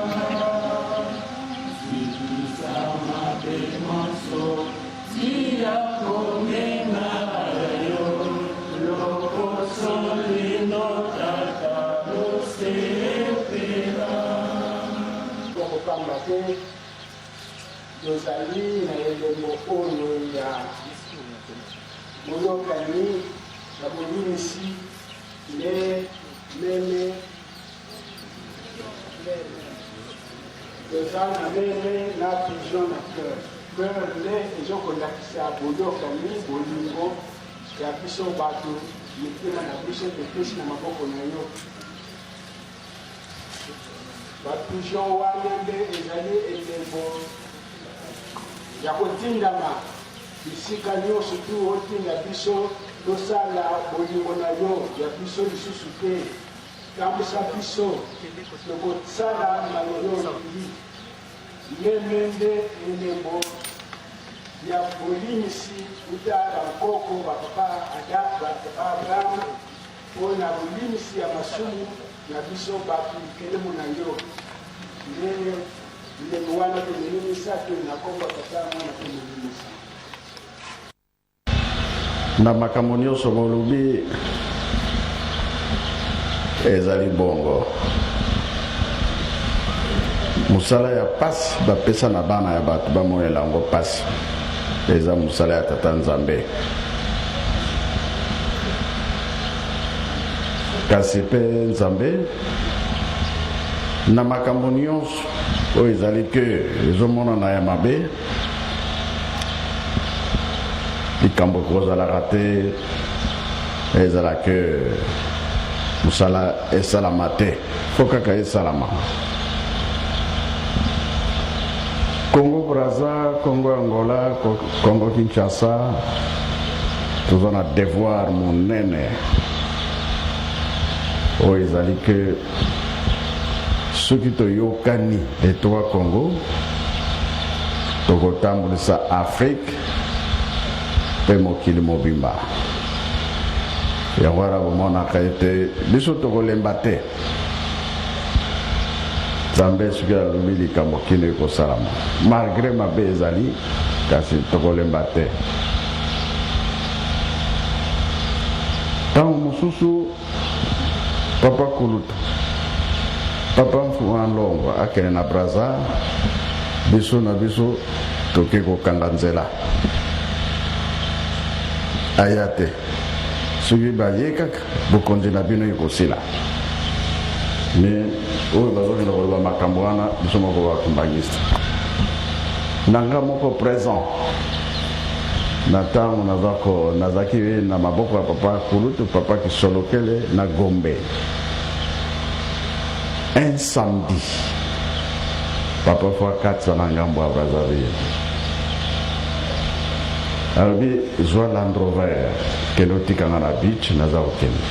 [SPEAKER 3] Pamba te tozali na elembo oyo ya boyokani ya bolimisi nde meme Toza na meme na pigeon na coeur. Coeur nde ezokolakisa boyokani, bolingo ya biso bato, mitema na biso topesi na maboko na yo. Ba pigeon wana nde ezali elembo ya kotindama bisika nyonso tu otinda biso tosala bolingo na yo ya biso lisusu te. Tambwisa biso tokosala maye yo olingi. Meme nde elembo ya bolimisi uta bankoko ba papa Adam, ba papa Abraham, mpo na bolimisi ya masumu na biso bato likelemu na yo. Nde bilembo wana tomemi misato na nkombo ya Tata, Mwana mpe Molimo Mosantu.
[SPEAKER 5] Na makambo nyonso bolobi ezali bongo. Mosala ya pasi bapesa na bana ya bato bamonela yango pasi, eza mosala ya Tata Nzambe. Kasi mpe Nzambe na makambo nyonso oyo ezali ke ezomonana ya mabe, likambo ekozalaka te ezala ke mosala esalama te, fo kaka esalama. Congo Brazza, Congo Angola, Congo Kinshasa, toza na devoir monene oyo ezali ke soki toyokani les trois Congo, tokotambulisa Afrique mpe mokili mobimba. Yango wana bomonaka ete biso tokolemba te. Nzambe soki alobi likambo kino ekosalama, malgre mabe ezali, kasi tokolemba te. Ntango mosusu Papa kulutu, papa Mfuma Longo akende na Brazza, biso na biso toke kokanga nzela. Aya te. Soki baye kaka, bokonzi na bino ekosila. Mais oyo bazokende koloba makambo wana, biso moko ba kimbanguiste. Na nga moko present. Na tango nazalaki na maboko ya papa kulutu, papa Kisolokele na Gombe. Un samedi, papa fo akatisa na ngambo ya Brazzaville. Alobi zwa Land Rover kende otika nga na beach, naza kokende.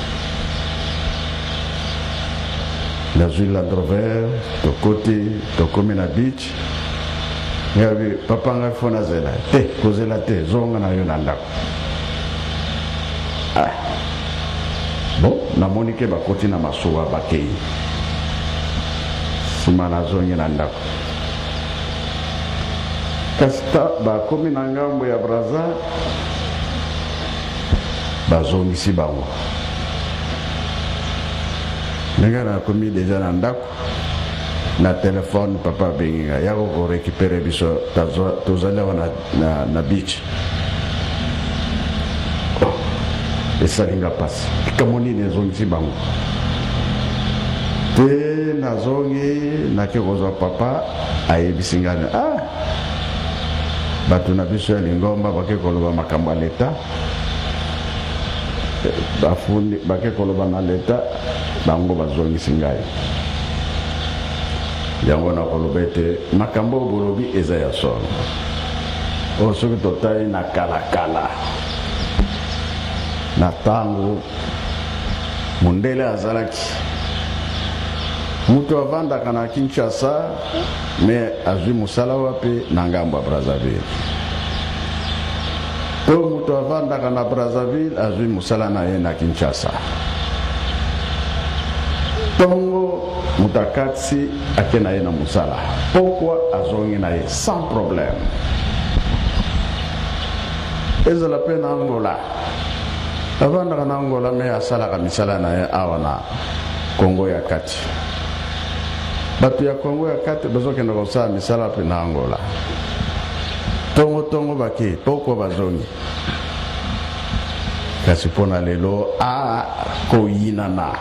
[SPEAKER 5] Nazwi Land Rover, tokoti, tokomi na beach. Ngai alobi papa ngai fo nazela te, kozela te, zonga na yo na ndako. Ah. Bon, namoni ke bakoti na masuwa bakei. Sima nazongi na ndako. Kasi ta bakomi na ngambo ya Brazza, bazongisi bango. Ndenge nakomi deja na ndako, na telefone papa abengi ngai, yako ko recuperer biso, tozali awa na beach. Oh, esali nga pasi, likambo nini ezongisi bango te? Nazongi, nake kozwa papa, ayebisi ngai, ah, bato na biso ya lingomba bake koloba makambo ya leta, bafundi bake koloba na leta, bango bazongisi ngai. Yango nakoloba ete makambo oyo bolobi eza ya solo. Oyo soki totali na kalakala, na ntango mondele azalaki moto avandaka na Kinshasa, me azwi mosala wapi? Na ngambo ya Brazzaville. To moto avandaka na Brazzaville azwi mosala na ye na Kinshasa. Tongo moto akatisi ake na ye na mosala, pokwa azongi na ye sans problème. Ezala mpe na Angola, avandaka na Angola me asalaka misala na ye awa na Kongo ya kati. Bato ya Kongo ya kati bazokende kosala misala mpe na Angola. Tongo tongo bake, pokwa bazongi. Kasi mpo na lelo a koyinana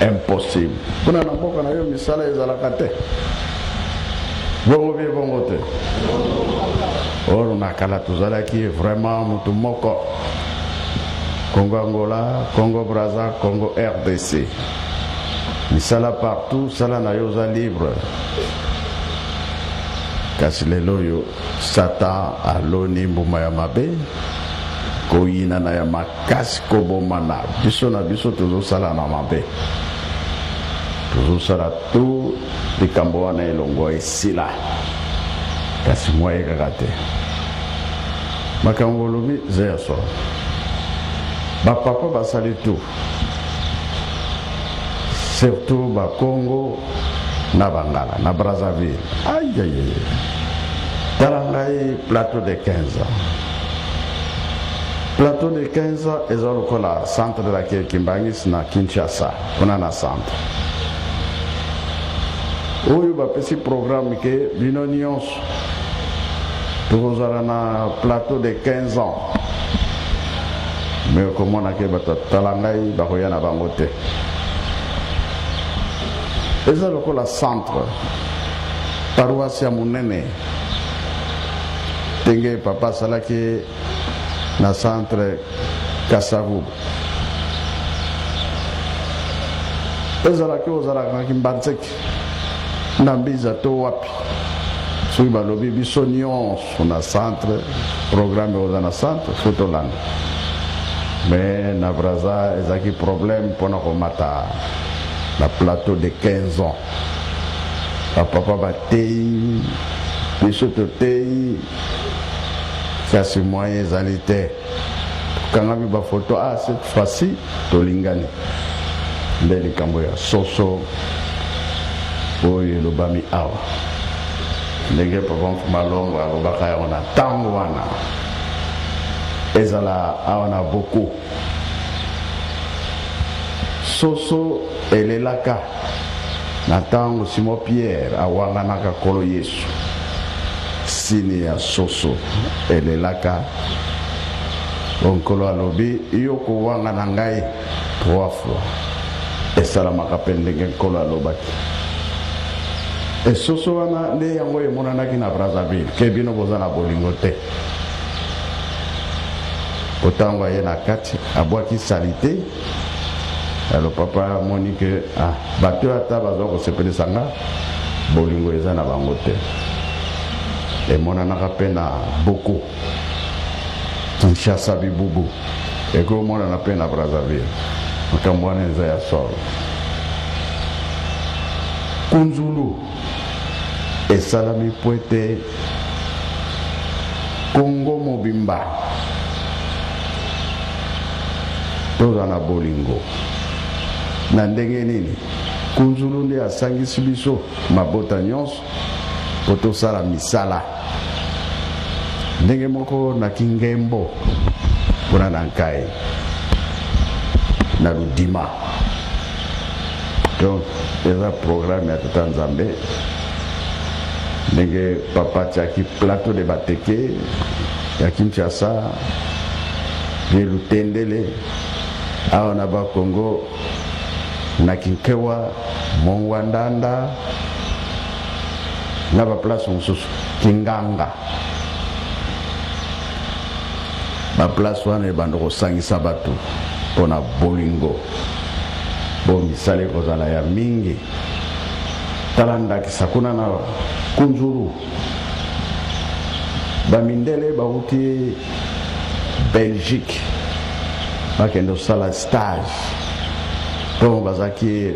[SPEAKER 5] impossible. Kuna na mboka na yo misala ezalaka te. Bongo bie bongo te. Or na kala tozalaki vraiment motu moko. Congo Angola, Congo Brazza, Congo RDC. Misala partout, sala na yo oza libre. Kasi lelo oyo Satan aloni mbuma ya mabe, koyinana ya makasi, kobomana biso na biso, tozosalana mabe, tozosala tu likambo wana elongwa esila, kasi mwaye kaka te. Makambo olobi eza ya solo, bapapa basali tu surtout bakongo na bangala na Brazzaville. Ayayaya, tala ngai plateau de 15 ans, plateau de 15 ans eza lokola centre de la Kimbangis na Kinshasa, kuna na centre oyo bapesi programme ke bino nyonso tokozala na plateau de 15 ans, me okomona ke bato tala ngai bakoya na bango te. Eza lokola centre paroisse ya monene, ndenge papa asalaki na centre Kasavubu. Ezalaki ozalaka na Kimbanseke na Mbiza to wapi, soki balobi biso nyonso na centre, programme oza na centre, fo tolanda. Me na Braza ezalaki problème mpona komata na plateau de 15 ans. Bapapa bateyi biso, toteyi, kasi moyen ezali te. Tokangami bafoto. Ah, cette fois-ci tolingani nde likambo ya soso oyo elobami awa, ndenge papa Mfumalongo alobaka yango na ntango wana, ezala awa na boko soso elelaka na ntango Simon Pierre awanganaka Nkolo Yesu, sini ya soso elelaka. Nkolo alobi yo kowangana ngai trois fois. Esalamaka mpe ndenge Nkolo alobaki. Esoso wana nde yango emonanaki na Brazzaville ke bino boza na bolingo te. Po ntango aye na kati abwaki salite, alo papa amoni ke ah, bato oyo ata bazwa kosepelisa nga, bolingo eza na bango te. Emonanaka mpe na boko Kinshasa bibubu, ekomonana mpe na Brazzaville. Makambo wana eza ya solo. Kunzulu esalami mpo ete Kongo mobimba tozala na bolingo. Na ndenge nini? Kunzulu nde asangisi biso mabota nyonso mpo tosala misala ndenge moko na Kingembo kuna na Nkai na Ludima. Donc eza programme ya Tata Nzambe, ndenge papa atiaki plateau de Bateke ya Kinshasa ye Lutendele awa na Bakongo na Kinkewa, Mongwandanda na baplace mosusu, Kinganga, baplace wana ebanda kosangisa bato mpona bolingo, bo misala ekozala ya mingi. Tala ndakisa kuna na Kunzulu, bamindele bauti Belgique bakende kosala stage, mpo bazalaki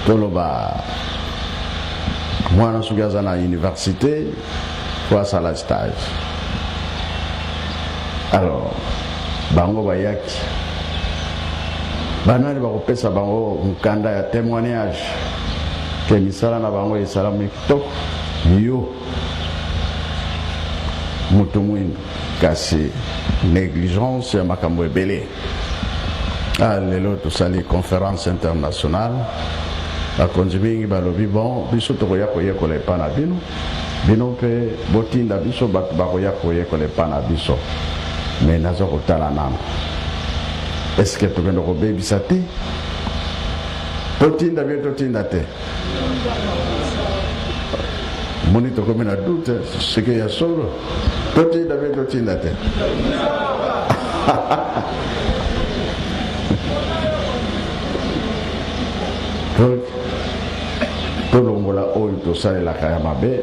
[SPEAKER 5] toloba mwana soki aza na université po asala stage. Alors bango bayaki, banani bakopesa bango mokanda ya témoignage ke misala na bango esalami kitoko? Yo moto mwindu, kasi négligence ya makambo ebele. Ah, lelo tosali conférence internationale, bakonzi mingi balobi bon, biso tokoya koyekola epa na bino, bino mpe botinda biso bato bakoya koyekola epa na biso. Me naza kotala nano, eske tokende kobebisa te? Totinda bino, totinda te? Moni tokomi na doute seke ya solo, totinda bino, totinda te? Donc tolongola oyo tosalelaka ya mabe.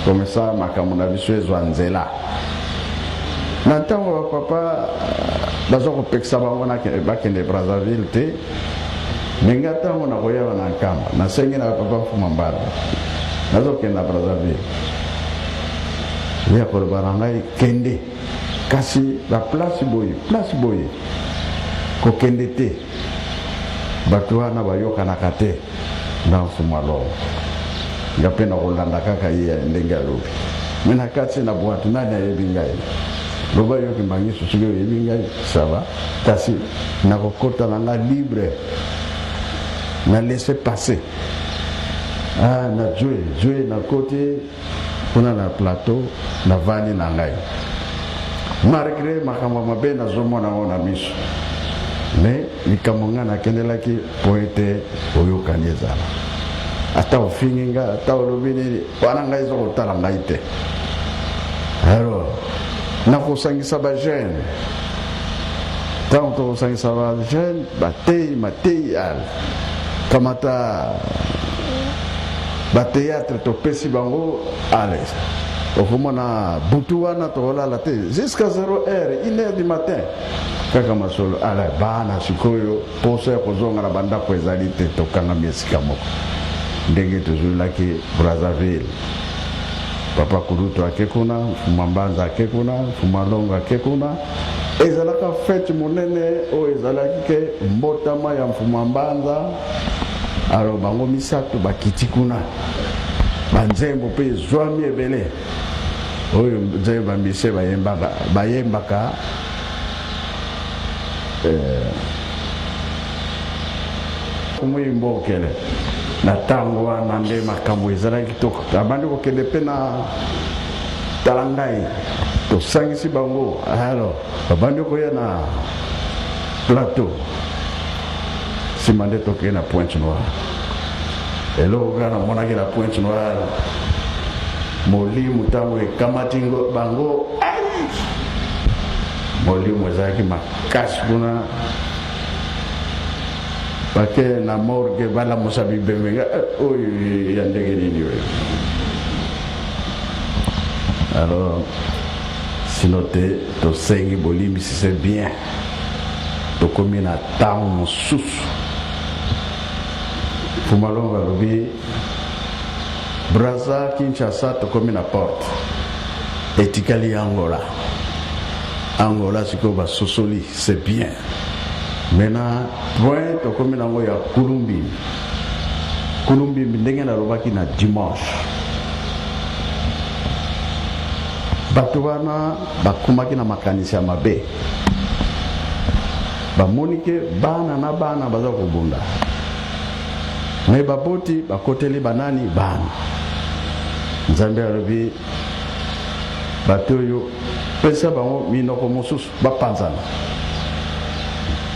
[SPEAKER 5] Comme ça makambo na biso ezwa nzela. Na ntango bapapa baza kopekisa bango bakende Brazzaville te, me nga ntango nakoyaba na Nkamba, nasengi na papa Mfuma Mbala, nazokende na Brazzaville. Ye akoloba na ngai kende, kasi ba place boye, place boye kokende te. Bato wana bayokanaka te na Mfuma Longo. Nga mpe nakolanda kaka ye ndenge alobi. Me na kati na bwatu nani ayebi ngai? Loba yo Kimbanguiste soki oyebi ngai ça va, kasi nakokota na nga libre na laisser passer. Ah, na jue jue nakoti kuna na plateau navandi na ngai malgré makambo mabe nazomona yango na miso me likambo ngai nakendelaki mpo ete oyokani ezala ata ofingi ngai ata olobi nini wana ngai eza kotala ngai te alors nakosangisa bajeune ntango tokosangisa bajeune bateyi mateyi ale kamata bateatre topesi bango ale okomona butu wana tokolala te jusqu'à 0 heure 1 heure du matin kaka masolo ala bana sikoyo poso ya kozonga na bandako ezali te tokangami esika moko ndenge tozwilaki Brazzaville papa kulutu ake kuna mfuma mbanza ake kuna mfuma longo ake kuna ezalaka fete monene oyo ezalaki ke mbotama ya mfuma mbanza alors bango misato bakiti kuna banzembo mpe ezwami ebele oyo nzembo bamise bayembaka bayembaka eh, kumuyimbokele na ntango wana nde makambo ezalaki kitoko abandi kokende mpe na tala ngai tosangisi bango alors babandi koya na plateau nsima nde tokei na pointe noire eloko kaka namonaki na pointe noire molimo ntango ekamati bango molimo ezalaki makasi kuna bake na morgue balamusa bibembe nga eh, oyo ya ndenge nini oyo alors sino te tosengi bolimbisi c'est bien tokomi na ntango mosusu fumalongo alobi braza kinshasa tokomi na porte etikali angola angola sikoyo basosoli c'est bien maintenant point tokomi nango ya kulumbimbi kulumbimbi ndenge nalobaki na dimanche bato wana bakomaki na makanisi ya mabe bamoni ke bana na bana baza kobunda me baboti bakoteli banani bana nzambe alobi bato oyo pesa bango minoko mosusu bapanzana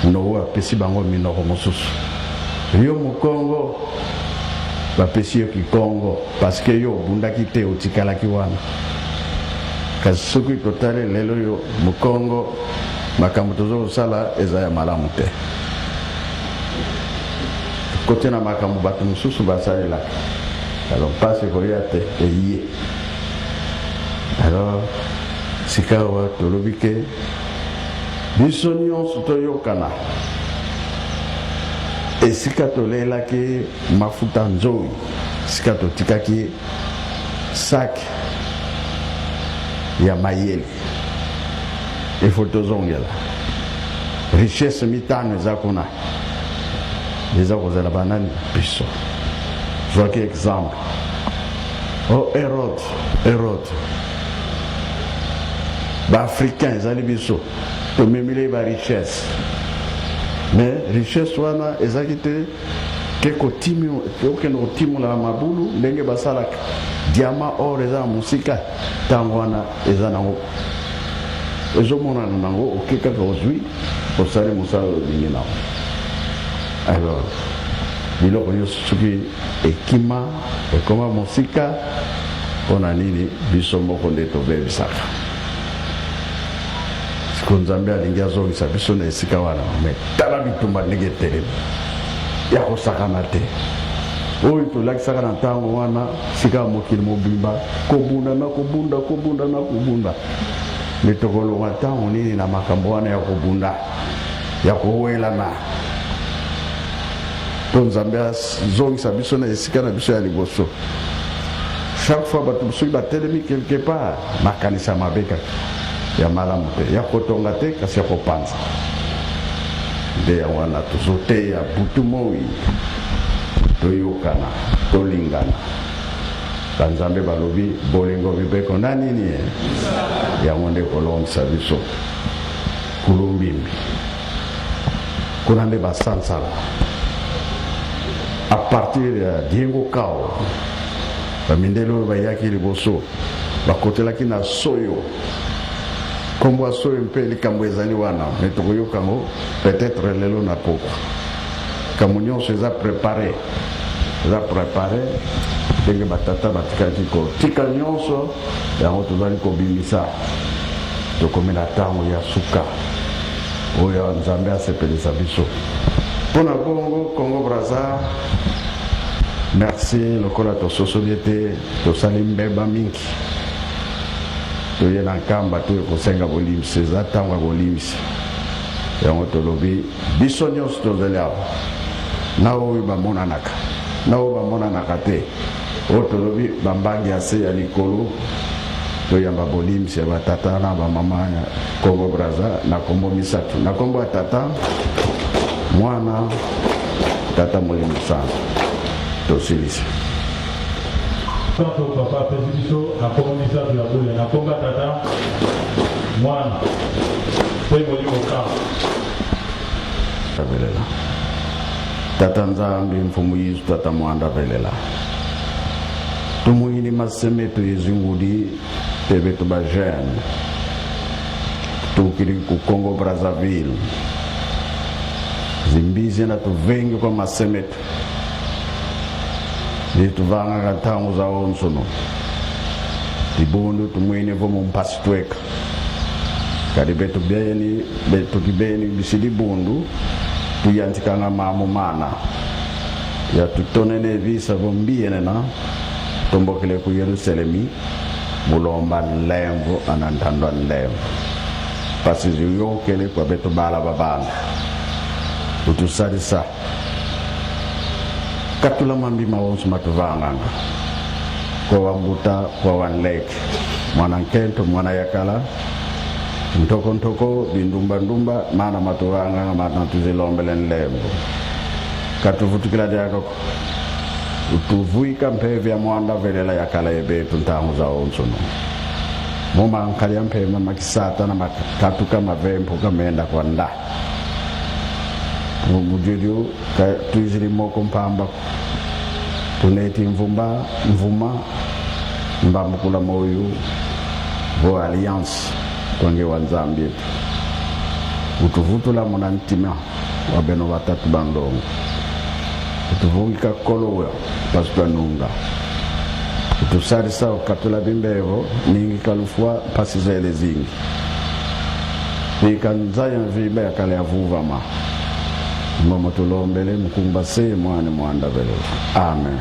[SPEAKER 5] noa apesi bango minoko mosusu yo mokongo bapesi yo kikongo parceke yo obundaki te otikalaki wana kasi soki totali lelo oyo mokongo makambo toza kosala eza ya malamu te kote na makambo bato mosusu basalelaka alors mpasi ekoya te eye alors sikawa tolobi ke biso nyonso toyokana esika tolelaki mafuta nzoi esika totikaki sak ya mayele ifo tozongela richesse mitano eza kuna eza kozala banani biso zwaki exemple o oh, herode herode baafricain ezali biso tomemeli ba richesse mais richesse wana ezalaki te ke okende kotimola na mabulu ndenge basalaka diama or eza na mosika ntango wana eza nango ezomonana nango oke kaka ozwi osali mosala olingi nango alors biloko nyonso soki ekima ekoma mosika mpo na nini biso moko nde tobebisaka siko nzambe alingi azongisa biso na esika wana me tala bitumba ndenge etelemi ya kosakana te. Oyo tolakisaka na ntango wana sika ya mokili mobimba kobunda na kobunda kobunda na kobunda me tokolonga ntango nini na makambo wana ya kobunda ya kowelana mpo Nzambe azongisa biso na esika na biso ya liboso. Chaque fois bato soki batelemi quelque part, makanisi ya mabe kaka ya malamu te, ya kotonga te, kasi ya kopanza. Nde yango wana tozoteya butu moi, toyokana, tolingana. Banzambe balobi bolingo mibeko na nini yango nde kolongisa biso kulumbimbi kuna nde basansala a partir ya Diengo Kao bamindele oyo bayaki liboso bakotelaki na soyo nkombo ya soyo mpe likambo ezali wana me tokoyoka yango peut-être lelo na pokwa likambo nyonso eza prepare eza prepare ndenge batata batikaki kotika nyonso yango tozali kobimisa tokomi na ntango ya suka oyo Nzambe asepelisa biso mpo na bongo. Congo Brazza, merci lokola tososoli ete tosali mbeba mingi, toye na Nkamba toye kosenga bolimbisi. Eza ntango ya bolimbisi, yango tolobi biso nyonso tozali awa, na oyo bamonanaka na oyo bamonanaka te, oyo tolobi bambangi ya se ya likolo, toyamba bolimbisi ya batata na bamama ya Congo Brazza na kombo misato, na kombo ya Tata, Mwana, Tata Molimo Santu. Tosilisi.
[SPEAKER 4] Santo Papa apesi biso na nkombo misato ya bule, na nkombo ya Tata, Mwana mpe Molimo Santu.
[SPEAKER 5] Velela Tata Nzambi Mfumu Yesu Tata Mwanda velela tumuhini masemetu yezingudi tebe tuba jeune tukili ku Congo Brazzaville zimbizi na tuvenge kwa masemetu lituvangaka ntango za onsono libundu tumwine vo mumpasi tweka kadi betu beni betu kibeni bisi libundu tuyantikanga mamu mana ya tutonene visa vo mbiyenena tombokele ku Yerusalemi mulomba nlemvu ana ntandwa nlemvu pasi ziyokele kwa betu bala babanda utusalisa katula mambi mawonso matuvanganga kwa wambuta kwa wanleke mwana nkento mwana yakala ntoko ntoko bindumba ndumba mana matuvanganga mana tuzilombele nlembu katuvutukila dyakako utuvuika mpeve ya mwanda velela yakala yebetu ntango za onsono mumankali mpema makisata na makatuka mavempo kamenda kwa nda mujulyu tuizili moko mpamba tuneti mvumba mvuma mbambukula moyu vo alliance twange wa Nzambi etu utuvutula muna ntima wa beno batatu bandongo utuvungika kolowa pasitwanunga utusalisa ukatula bimbevo ningi kalufwa mpasi zele zingi vika nzaya mvimba yakala yavuvama ngomo tulombele mukumba se mwane mwanda vele amen.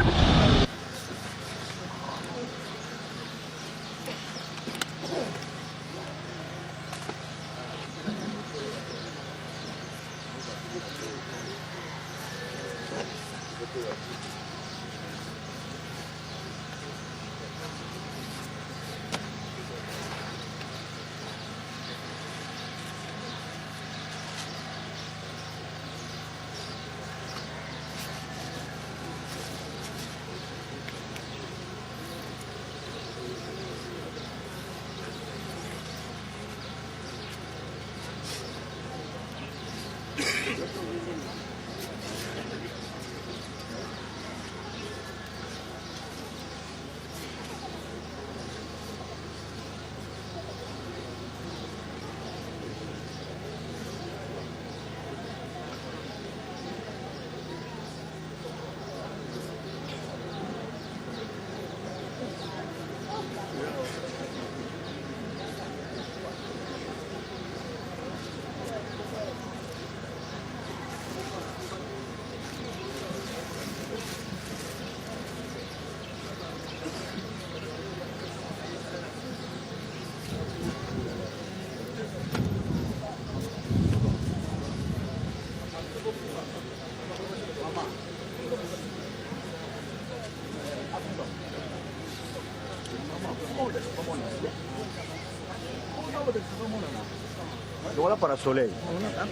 [SPEAKER 6] Longola parasoleil.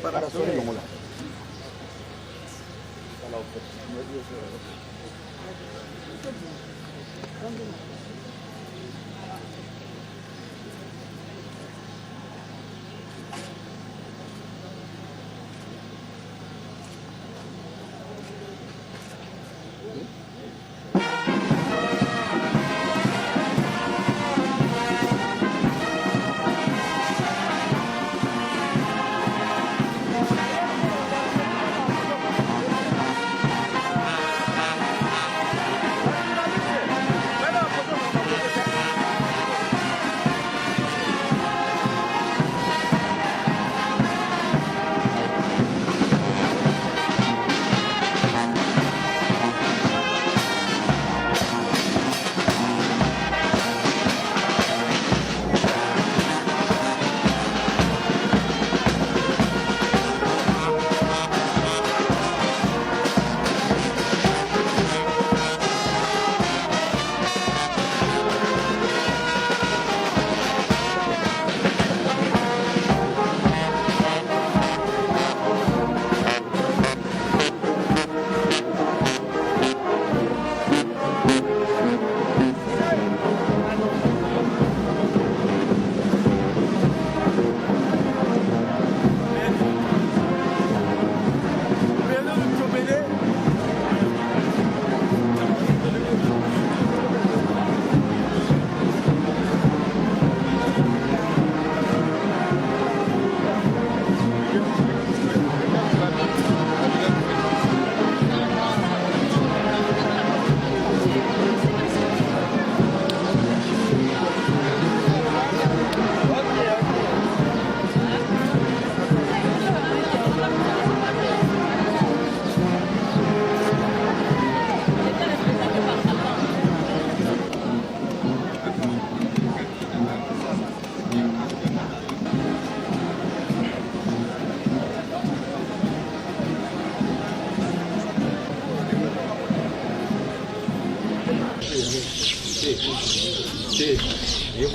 [SPEAKER 6] Parasoleil longola.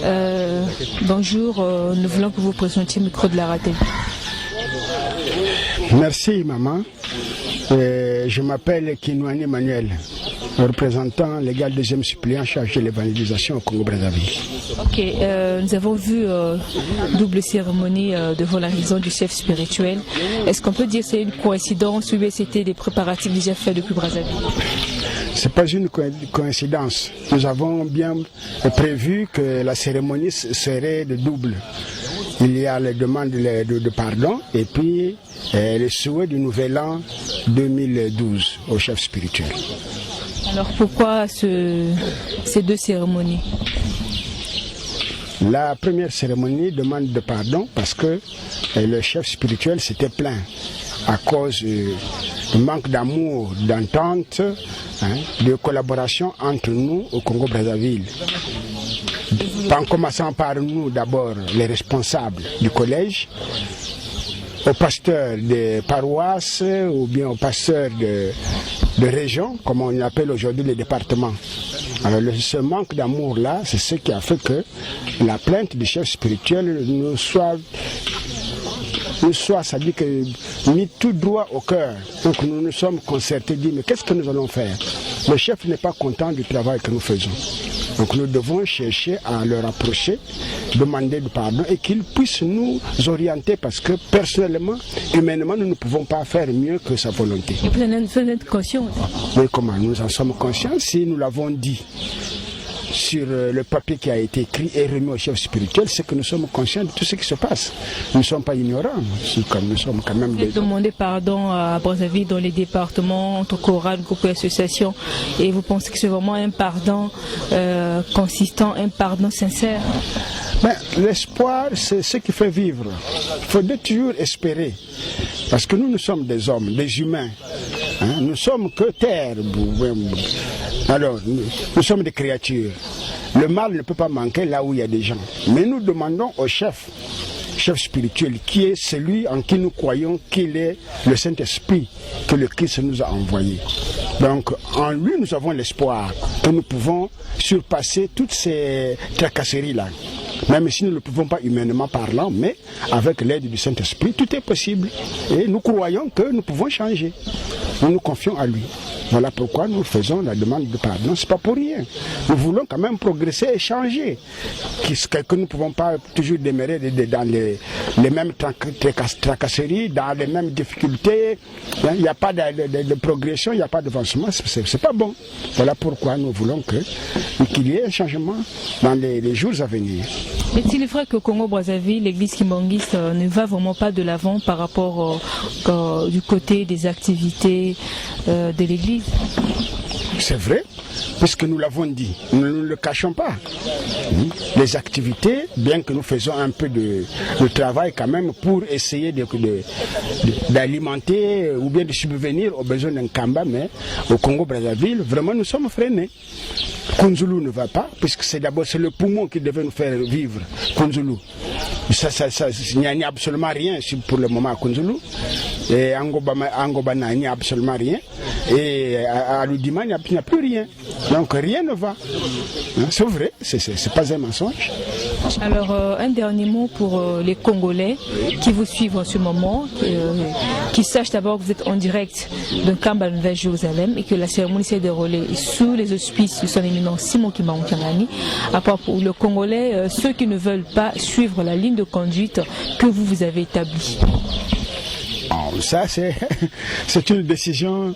[SPEAKER 2] Euh, bonjour, euh, nous voulons que vous présentiez le micro de la ratée.
[SPEAKER 3] Merci maman. Euh, je m'appelle Kinouani Manuel, représentant légal deuxième suppléant chargé de l'évangélisation au Congo-Brazzaville.
[SPEAKER 2] Ok, euh, nous avons vu euh, double cérémonie euh, devant la raison du chef spirituel. Est-ce qu'on peut dire que c'est une coïncidence ou bien c'était des préparatifs déjà faits depuis Brazzaville
[SPEAKER 3] Ce n'est pas une coïncidence. Nous avons bien prévu que la cérémonie serait de double. Il y a les demandes de, de pardon et puis euh, le souhait du nouvel an 2012 au chef spirituel.
[SPEAKER 2] Alors pourquoi ce, ces deux cérémonies
[SPEAKER 3] La première cérémonie demande de pardon parce que euh, le chef spirituel s'était plaint à cause euh, du manque d'amour, d'entente, hein, de collaboration entre nous au Congo-Brazzaville. En commençant par nous d'abord, les responsables du collège, aux pasteurs de paroisses ou bien aux pasteurs de, de région, comme on appelle aujourd'hui les départements. Alors le, ce manque d'amour-là, c'est ce qui a fait que la plainte du chef spirituel nous soit nous soit, ça dit que mis tout droit au cœur. Donc nous nous sommes concertés, dit, mais qu'est-ce que nous allons faire Le chef n'est pas content du travail que nous faisons. Donc nous devons chercher à le rapprocher, demander du pardon et qu'il puisse nous orienter parce que personnellement, humainement, nous ne pouvons pas faire mieux que sa volonté.
[SPEAKER 2] Et vous en êtes conscient
[SPEAKER 3] Oui, comment Nous en sommes conscients si nous l'avons dit sur euh, le papier qui a été écrit et remis au chef spirituel, c'est que nous sommes conscients de tout ce qui se passe. Nous ne sommes pas ignorants, comme nous sommes quand même
[SPEAKER 2] des... Demandé pardon à Brazzaville dans les départements, entre chorales, groupes et associations, et vous pensez que c'est vraiment un pardon euh, consistant, un pardon sincère
[SPEAKER 3] ben, L'espoir, c'est ce qui fait vivre. Il faut toujours espérer. Parce que nous, nous sommes des hommes, des humains. Hein? Nous sommes que terre. Alors, nous, nous sommes des créatures. Le mal ne peut pas manquer là où il y a des gens. Mais nous demandons au chef, chef spirituel, qui est celui en qui nous croyons qu'il est le Saint-Esprit que le Christ nous a envoyé. Donc en lui, nous avons l'espoir que nous pouvons surpasser toutes ces tracasseries-là. Même si nous ne le pouvons pas humainement parlant, mais avec l'aide du Saint-Esprit, tout est possible. Et nous croyons que nous pouvons changer. Nous nous confions à lui. Voilà pourquoi nous faisons la demande de pardon. Ce n'est pas pour rien. Nous voulons quand même progresser et changer. Que nous ne pouvons pas toujours demeurer dans les, les mêmes tracasseries, dans les mêmes difficultés. Il n'y a pas de, de, de progression, il n'y a pas d'avancement. Ce n'est pas bon. Voilà pourquoi nous voulons qu'il y ait un changement dans les, les jours à venir.
[SPEAKER 7] Est-il vrai que Congo-Brazzaville, l'église kimbanguiste, ne va vraiment pas de l'avant par rapport euh, du côté des activités euh, de l'église
[SPEAKER 3] C'est vrai, puisque nous l'avons dit, nous ne le cachons pas. Les activités, bien que nous faisons un peu de, de travail quand même pour essayer d'alimenter ou bien de subvenir aux besoins d'un Kamba, mais au Congo-Brazzaville, vraiment nous sommes freinés. Kunzulu ne va pas, puisque c'est d'abord c'est le poumon qui devait nous faire vivre, Kunzulu. Ça, ça, ça, il n'y a absolument rien pour le moment à Kunzulu. Et Angobana, il n'y a absolument rien. Et à, à Loudima, il n'y a, a, plus rien. Donc rien ne va. C'est vrai, c'est pas un mensonge.
[SPEAKER 7] Alors, euh, un dernier mot pour euh, les Congolais qui vous suivent en ce moment, euh, qui sachent d'abord que vous êtes en direct de Nkamba Nouvelle Jérusalem et que la cérémonie s'est déroulée sous les auspices de son éminence Simon Kimbangu Kiangani. À part pour le Congolais, euh, ceux qui ne veulent pas suivre la ligne de conduite que vous vous avez établie.
[SPEAKER 3] Oh, ça, c'est une décision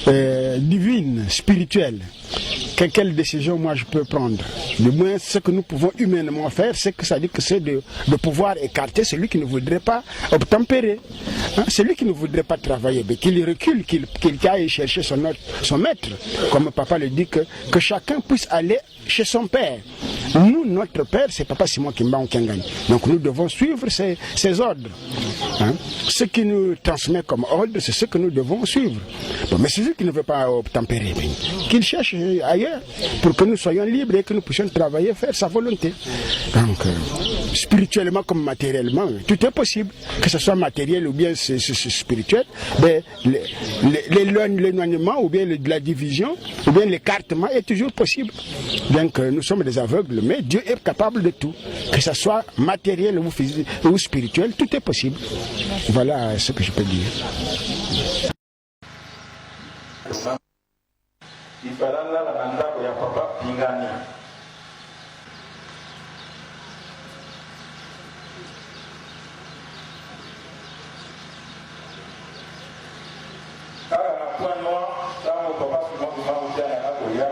[SPEAKER 3] euh, divine, spirituelle. Que, quelle décision moi je peux prendre Du moins, ce que nous pouvons humainement faire, c'est que ça dit que c'est de, de, pouvoir écarter celui qui ne voudrait pas obtempérer. Hein? Celui qui ne voudrait pas travailler, mais qu'il recule, qu'il qu aille chercher son, son maître. Comme papa le dit, que, que chacun puisse aller chez son père. Nous, notre père, c'est papa Simon Kimbangu Kiangani. Donc nous devons suivre ses, ses ordres. Hein? Ce qui nous transmet comme ordre, c'est ce que nous devons suivre. Bon, mais celui qui ne veut pas obtempérer, qu'il cherche ailleurs pour que nous soyons libres et que nous puissions travailler, faire sa volonté. Donc, euh, spirituellement comme matériellement, tout est possible. Que ce soit matériel ou bien c'est, spirituel, mais l'éloignement ou bien la division ou bien l'écartement est toujours possible. Bien que nous sommes des aveugles, mais Dieu est capable de tout. Que ce soit matériel ou physique ou spirituel, tout est possible. Voilà ce que je peux dire.
[SPEAKER 4] Ifala nalala na ndako ya papa Pingani. Kaka na Point Noir, tango papa Simon Kimbangu Kiangani akoya,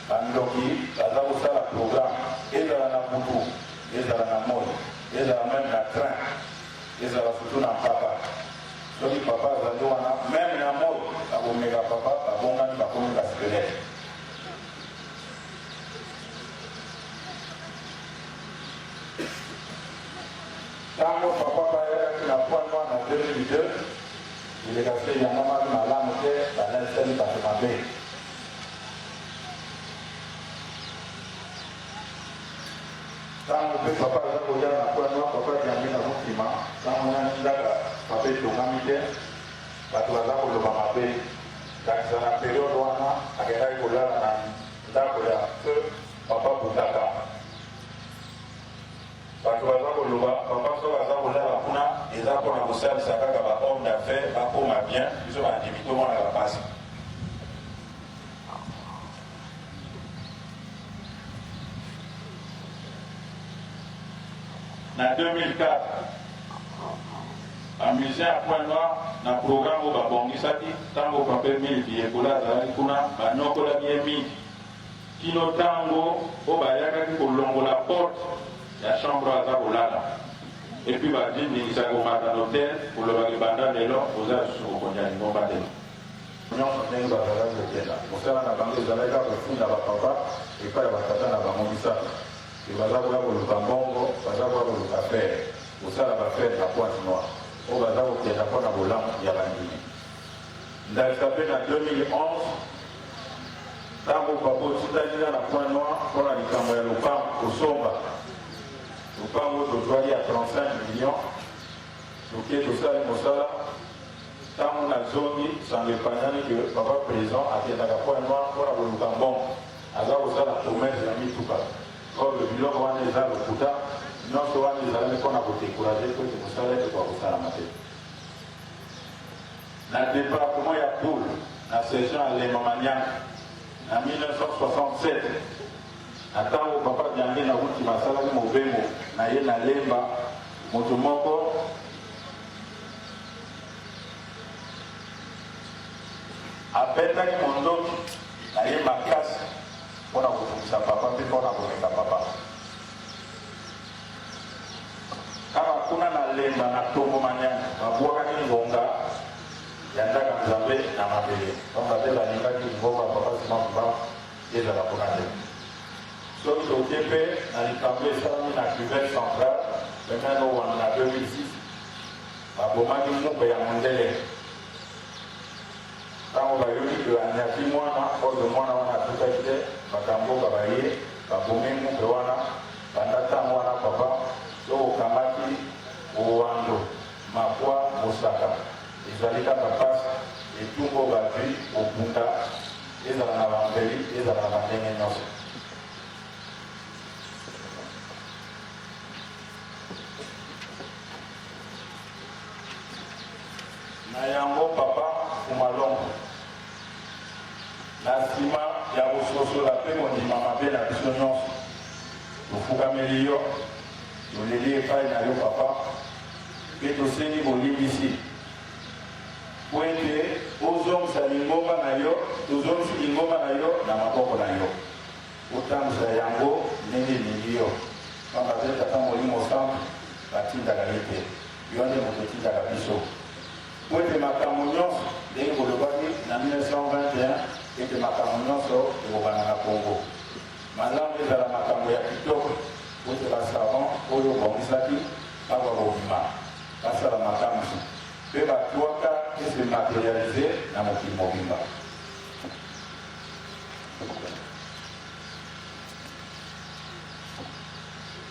[SPEAKER 4] ba ndoki baza kosala programme, ezala na butu, ezala na moyi, ezala meme na train, ezala surtout na mpaka. Soki papa azali wana, meme na moyi, bakomeka papa, babongani bakomi ba squelette. Tango papa bayakaki na Point Noir na 2002, delegation eyambamaki malamu te, balalisaki bato mabe. Tango pe papa aza koya na Point Noir, papa Diambi na Mukima, tango nani ndaka papa etongami te, bato baza koloba mabe. Ndakisa na periode wana akendaki kolala na ndako ya feu papa Butaka. Bato baza koloba papa soki aza kolala kuna eza pona kosalisa kaka ba homme d'affaires bakoma bien, biso bandimi tomonaka pasi. Na 2004, ba musiciens ya Point Noir na programme oyo babongisaki tango Papa Emile Biyekola azalaki kuna, banyokolaki ye mingi kino tango oyo bayakaki kolongola porte ya chambre oyo aza kolala et puis bazwi ndingisa ya komata na hotel koloba ke banda lelo oza lisusu mokonzi ya lingomba te. Nyonso ndenge bazalaki kokenda, mosala na bango ezalaki kaka kofunda ba papa epai ya ba tata na bango misato ke baza koya koluka mbongo, baza koya koluka fer, kosala ba fer na Pointe Noire oyo baza kokenda mpo na bolamu ya bandimi. Ndakisa mpe na 2011 ntango papa otindaki nga na Pointe Noire mpo na likambo ya lopango kosomba. Lopango tozwaki ya 35 millions, toke tosali mosala. Ntango nazongi, sango epanzani ke papa president akendaka Point Noir mpo na koluka mbongo, aza kosala promesse ya mituka. Or biloko wana eza lokuta, nyonso wana ezalaki mpo na ko decourager mpo ete mosala ekoka kosalama te. Na departement ya Pool, na section ya Lemba Manianga, na 1967, na ntango papa Diangienda Kuntima asalaki mobembo na ye na Lemba, moto moko abetaki mondoki na ye makasi mpo na kobundisa papa mpe mpo na komeka papa. Kaka kuna na Lemba na Tongo Manianga babwakaki ngonga ya ndaka Nzambe na mabele pamba te balingaki lingomba ya papa Simon Kimbangu ezala kuna te. Soki toke mpe na likambo esalami na cuvette centrale pembeni na Owando na 2006, babomaki mukwe ya mondele. Tango bayoki que anyati mwana, oyo mwana wana atutaki te, bato ya mboka baye, babomi mukwe wana. Banda tango wana papa, soki okamati Owando, Makwa, Mosaka, ezali kaka pasi, etumba oyo bazui kobunda, ezala na ba mbeli, ezala na ba ndenge nionso. Na yango, Papa Kumalongo, na sima ya kososola mpe kondima mabe na biso nyonso, tofukameli yo, toleli epai na yo, Papa, mpe tosengi bolimbisi mpo ete ozongisa lingomba na yo, tozongisi lingomba na yo na maboko na yo, otambwisa yango ndenge elingi yo, pamba te Tata Molimo Santu batindaka ye te. Yo nde moto otindaka biso. Mpo ete makambo nyonso, ndenge bolobaki na 1921, ete makambo nyonso ekobanda na Congo. Malamu ezala makambo ya kitoko, mpo ete ba savants oyo obongisaki bakoka kobima, basala makamwisi, mpe ba twaka e se materialiser na mokili mobimba.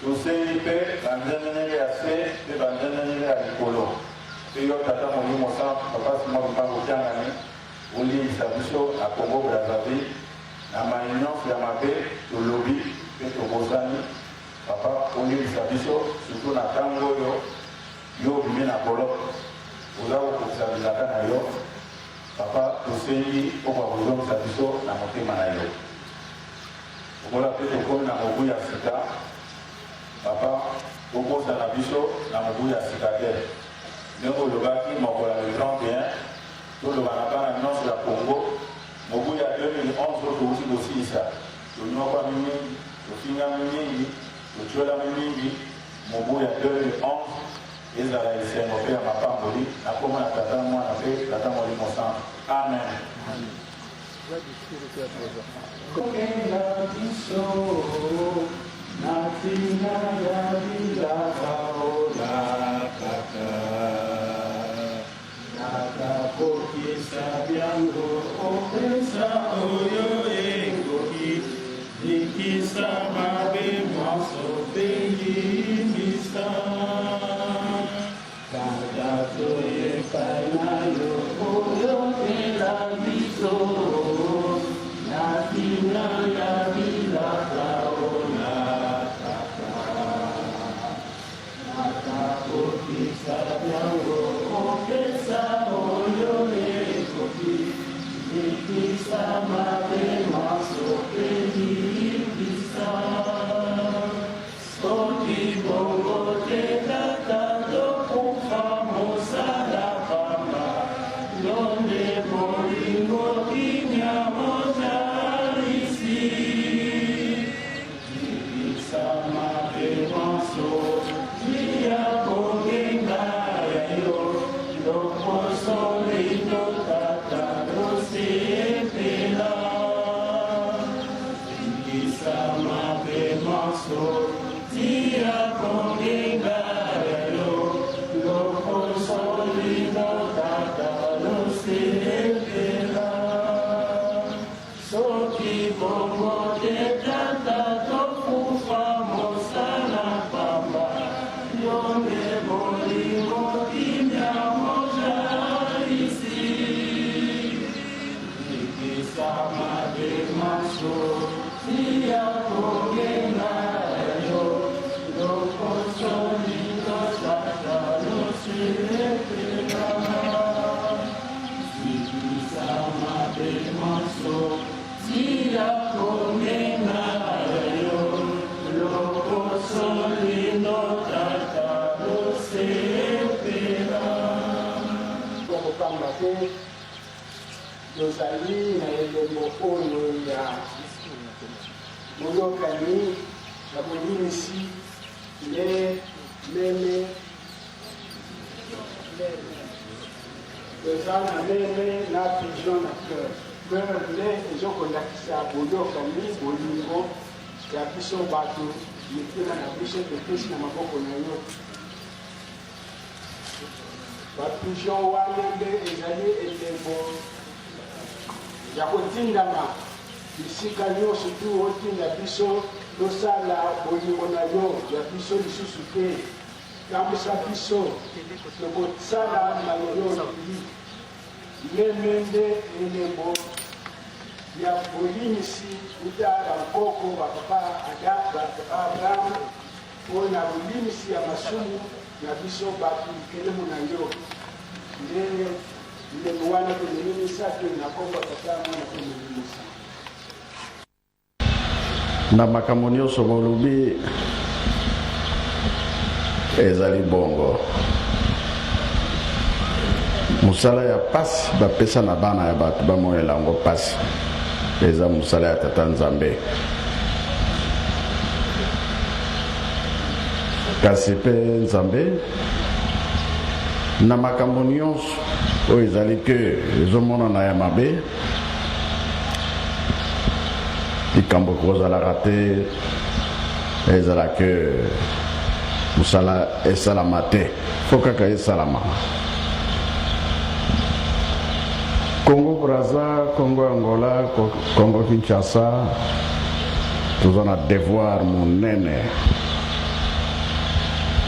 [SPEAKER 4] Tosengi mpe banzenenele ya se mpe banzenenele ya likolo, mpe yo Tata Molimo Santu, Papa Simon Kimbangu Kiangani, olimbisa biso na Congo Brazzaville na maye nionso ya mabe tolobi mpe tobosani. Papa, olimbisa biso surtout na tango oyo yo obimi na boloko, oza kokokisa bilaka na yo. Papa, tosengi okoka kozongisa biso na motema na yo. Lokola mpe tokomi na mobu ya sika, Papa, obosana biso na mobu ya sika te. Ndenge olobaki mokolo ya le 31, toloba na bana nionso ya Congo, mobu ya 2011 oyo towuti kosilisa, tonyokwami mingi, tofingami mingi, totiolami mingi, mobu ya 2011 ezala esengo mpe ya mapamboli na kombo na Tata, Mwana mpe Tata Molimo Santu. Amen.
[SPEAKER 1] Kokenda biso na tina ya bilaka olakaka nakakokisa byango opesa oyo ekoki likisa mabe mwanso mpe limbisa Tata toye epai na yo oyokela biso na tina ya bilaka olakaka nakakokisa byango opesa oyo ekoki likisa mabe manso mpe limbisa Soki bongo te tata tokufa mosala pamba yo nde bolingo kimia mozalisi Zikisa mabe manso tia kongenga ya yo lokoso lindo tata tosepela Zikisa mabe manso tia kongenga ya yo lokoso lindo tata losepela soki bongo te tata tokufa mosala pamba.
[SPEAKER 3] Pamba te tozali na elembo oyo ya boyokani ya bolimisi nde meme toza na meme na pigeon na cœur. Cœur nde ezokolakisa boyokani bolingo ya biso bato, mitema na biso topesi na maboko na yo. Ba pigeon wana nde ezali elembo ya kotindama bisika nyonso tu otinda biso tosala bolingo na yo ya biso lisusu te. Tambwisa biso tokosala maye yo olingi. Meme nde elembo ya bolimisi uta bankoko ba papa Abraham mpo na bolimisi ya masumu na biso bato likelemu na yo. Nde bilembo wana tomemi misato na nkombo ya Tata, Mwana mpe Molimo Santu.
[SPEAKER 5] Na makambo nyonso bolobi ezali bongo. Mosala ya pasi bapesa na bana ya bato bamonela yango pasi, eza mosala ya Tata Nzambe. Kasi mpe Nzambe na makambo nyonso oyo ezali ke ezomonana ya mabe, likambo ekozalaka te ezala ke mosala esalama te, fo kaka esalama. Congo Brazza, Congo Angola, Congo Kinshasa, toza na devoir monene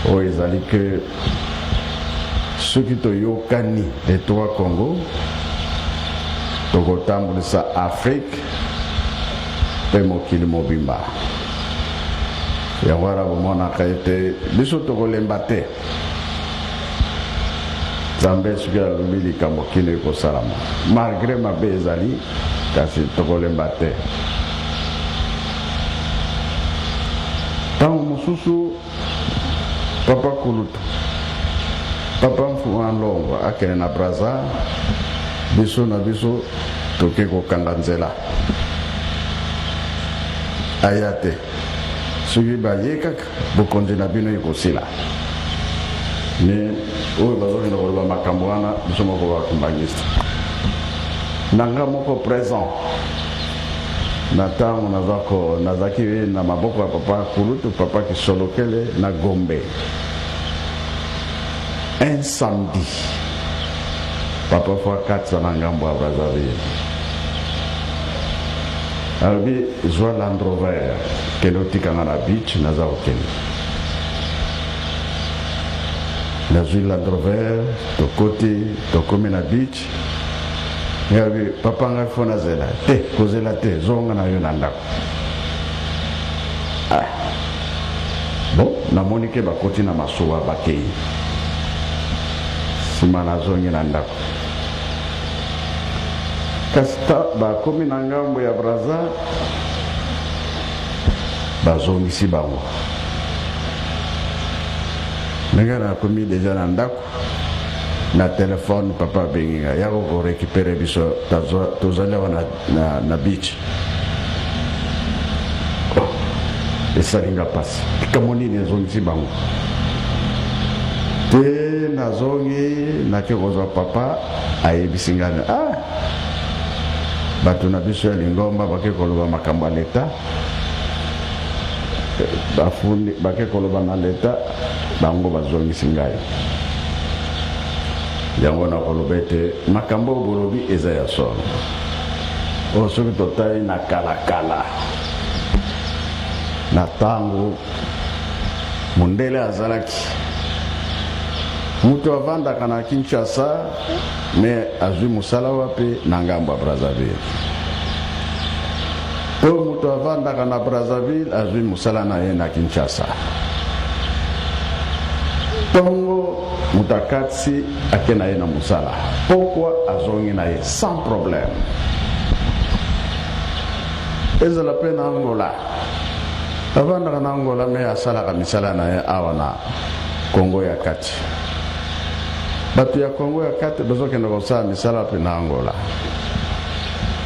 [SPEAKER 5] oyo ezali ke soki toyokani les trois Congo, tokotambulisa Afrique mpe mokili mobimba. Yango wana bomonaka ete biso tokolemba te. Nzambe soki alobi likambo kino ekosalama, malgre mabe ezali, kasi tokolemba te. Ntango mosusu papa kulutu papa Mfuma Longo akende na Brazza, biso na biso toke kokanga nzela, aya te. Soki baye kaka, bokonzi na bino ekosila. Me oyo bazokende koloba makambo wana, biso moko bakimbangiste na nga moko présent na ntango nazalaki na maboko ya papa kulutu papa Kisolokele na Gombe. Un samedi, papa fo akatisa na ngambo ya Brazzaville, alobi: "Zwa Land Rover, kende otikanga na beach, naza kokende." Nazwi Land Rover, tokoti, tokomi na beach. Alobi: "Papa, ngai fo nazela te." "Kozela te, zonga na yo na ndako." Ah. Bon, namoni ke bakoti na masuwa, bakei. Nsima nazongi na ndako, kasi ta bakomi na ngambo ya Braza, bazongisi bango. Ndenge nakomi deja na ndako, na telefone papa abengi ngai: "Yako korécupérer biso, tozali awa na beach." Oh, esali nga mpasi. Likambo nini ezongisi bango te? Nazongi, nake kozwa papa, ayebisi ngai: "Ah, bato na biso ya lingomba bake koloba makambo ya leta, bafundi bake koloba na leta, bango bazongisi ngai." Yango nakoloba ete makambo oyo bolobi eza ya solo. Oyo soki totali na kalakala, na ntango mondele azalaki, moto avandaka na Kinshasa, me azwi mosala wapi? Na ngambo ya Brazzaville. To moto avandaka na Brazzaville azwi mosala na ye na Kinshasa. Tongo moto akatisi ake na ye na mosala, pokwa azongi na ye sans problème. Ezala mpe na Angola, avandaka na Angola me asalaka misala na ye awa na Kongo ya kati. Bato ya Kongo ya kati bazokende kosala misala mpe na Angola.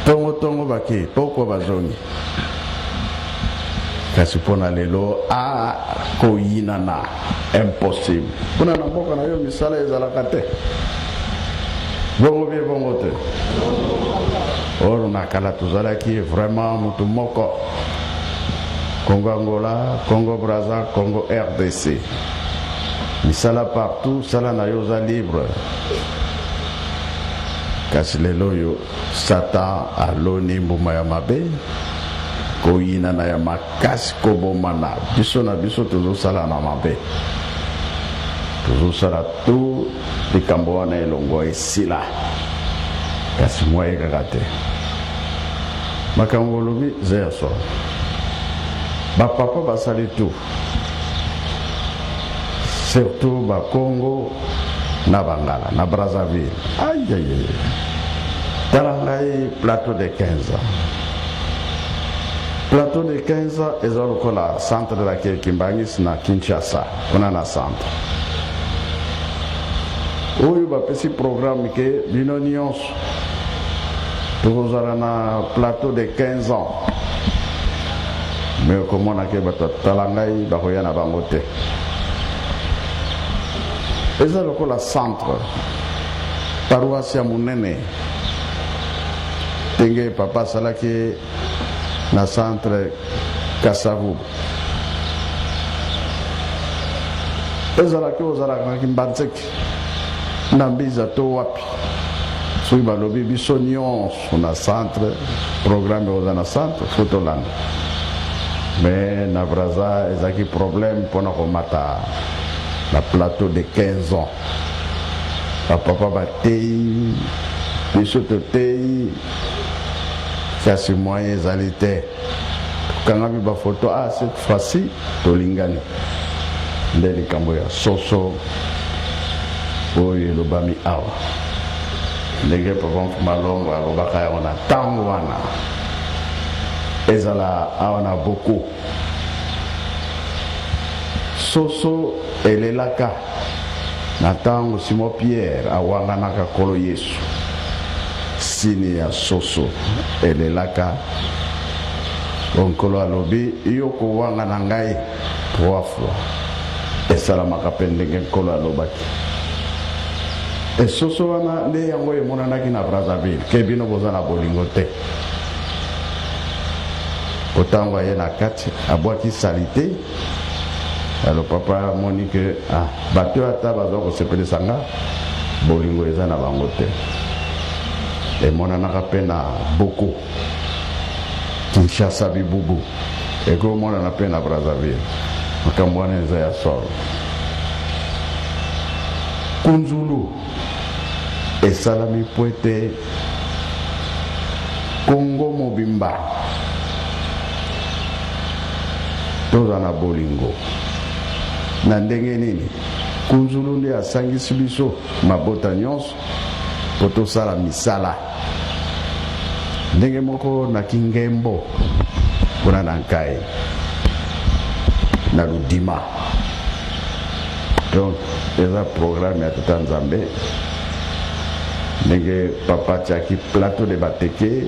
[SPEAKER 5] Tongo tongo bakei, pokwa bazongi. Kasi mpo na lelo a koyinana impossible. Kuna na mboka na yo misala ezalaka te. Bongo bie bongo te. Or na kala tozalaki vraiment mutu moko. Congo Angola, Congo Brazza, Congo RDC. Misala partout, sala na yo oza libre. Kasi lelo oyo Satan aloni mbuma ya mabe, koyinana ya makasi, kobomana biso na biso, tozosala na mabe, tozosala tu likambo wana elongwa esila, kasi mwaye kaka te. Makambo olobi eza ya solo, bapapa basali tu surtout bakongo na bangala na Brazzaville. Aïe, tala ngai plateau de 15 ans, plateau de 15 ans eza lokola centre de la Kimbangis na Kinshasa, kuna na centre oyo bapesi programme ke bino nyonso tokozala na plateau de 15 ans, me okomona ke bato tala ngai bakoya na bango te. Eza lokola centre paroisse ya monene, ndenge papa asalaki na centre Kasavu. Ezalaki ozalaka na Kimbanseke na Mbiza to wapi, soki balobi biso nyonso na centre, programme oza na centre, fo tolanda. Me na Braza ezalaki problème mpona komata na plateau de 15 ans. Bapapa bateyi biso, toteyi, kasi moyen ezali te. Tokangami bafoto. Ah, cette fois-ci tolingani nde likambo ya soso oyo elobami awa, ndenge papa Malongo alobaka yango na ntango wana, ezala awa na boko soso elelaka na ntango Simon Pierre awanganaka Nkolo Yesu. Sini ya soso elelaka o Nkolo alobi yo kowangana ngai trois fois. Esalamaka mpe ndenge Nkolo alobaki. Esoso wana nde yango emonanaki na Brazzaville ke bino boza na bolingo te. Po ntango aye na kati abwaki salite, alo papa amoni ke ah, bato oyo ata bazwa kosepelisa nga, bolingo eza na bango te. Emonanaka mpe na boko Kinshasa bibubu, ekomonana mpe na Brazzaville. Makambo wana eza ya solo. Kunzulu esalami mpo ete Kongo mobimba toza na bolingo. Na ndenge nini? Kunzulu nde asangisi biso mabota nyonso mpo tosala misala ndenge moko na Kingembo kuna na Nkai na Ludima. Donc eza programme ya Tata Nzambe, ndenge papa atiaki plateau de Bateke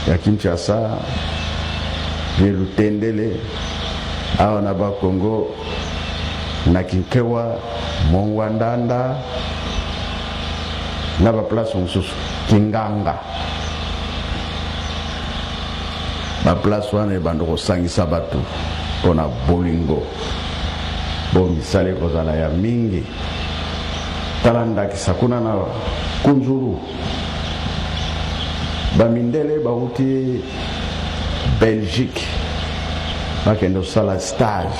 [SPEAKER 5] ya Kinshasa ye Lutendele awa na Bakongo na Kinkewa, Mongwandanda na baplace mosusu, Kinganga, baplace wana ebanda kosangisa bato mpona bolingo. Bo misala ekozala ya mingi. Tala ndakisa kuna na Kunzulu, bamindele bauti Belgique bakende kosala stage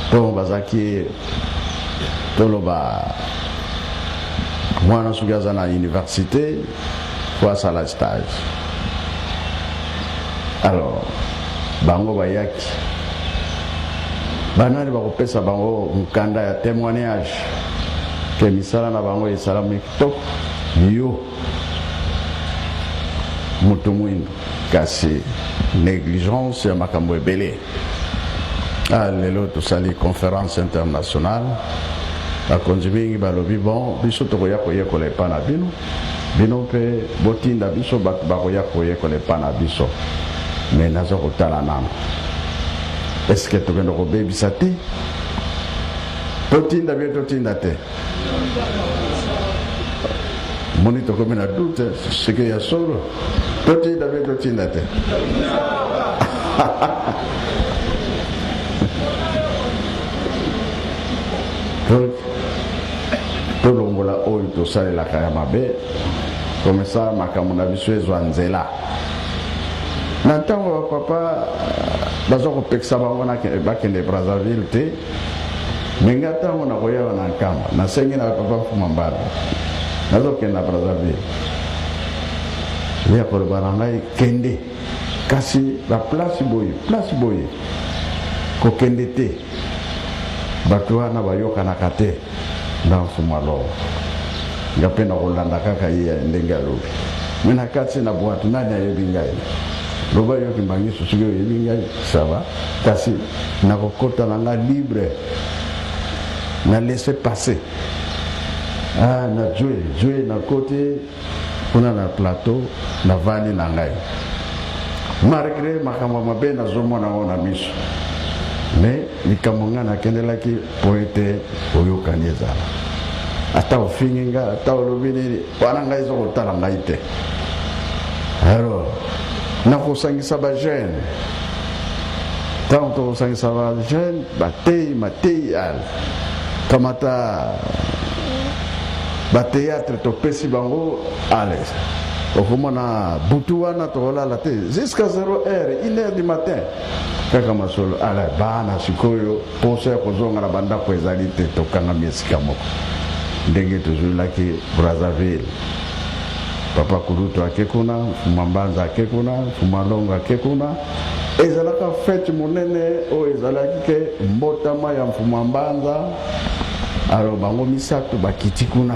[SPEAKER 5] mpo bazalaki toloba mwana soki aza na université fo asala stage. Alors bango bayaki, banani bakopesa bango mokanda ya témoignage ke misala na bango esalami kitoko? Yo moto mwindo, kasi négligence ya makambo ebele. Ah, lelo tosali conférence internationale, bakonzi mingi balobi: bon, biso tokoya koyekola epa na bino, bino mpe botinda biso bato bakoya koyekola epa na biso. Me naza kotala nano, eske tokende kobebisa te? Totinda bie, totinda te? Moni tokomi na doute seke ya solo. Totinda bie, totinda te? Donc tolongola oyo tosalelaka ya mabe, komesa makambo na biso ezwa nzela. Na ntango bapapa baza kopekisa bango bakende Brazzaville te, me nga ntango nakoyaba na Nkamba, nasengi na papa Mfuma Mbala, nazokende na Brazzaville. Ye akoloba na ngai: kende, kasi baplace boye, place boye kokende te, bato wana bayokanaka te na Mfuma Longo. Nga mpe nakolanda kaka ye ndenge alobi. Me na kati na bwatu, nani ayebi ngai? Loba yoki mbangisu, soki oyebi ngai, ça va, kasi nakokota na nga libre na laisser passer. Ah, na jwe jwe, nakoti kuna na plateau, navandi na ngai, malgré makambo mabe nazomona ngo na miso. Me likambo ngai nakendelaki mpo ete oyokani ezala, ata ofingi ngai, ata olobi nini, wana ngai eza kotala ngai te. Alors nakosangisa bajeune, ntango tokosangisa bajeune, batei matei, ale kamata bateatre, topesi bango, ale okomona butu wana tokolala te jusqu'à 0 heure, 1 heure du matin, kaka masolo. Ale bana sikoyo posa ya kozonga na bandako ezali te, tokangami esika moko. Ndenge tozwilaki Brazzaville, papa Kulutu ake kuna, Mfuma Mbanza ake kuna, Mfuma Longo ake kuna. Ezalaka fete monene oyo ezalaki ke mbotama ya Mfuma Mbanza. Alors bango misato bakiti kuna,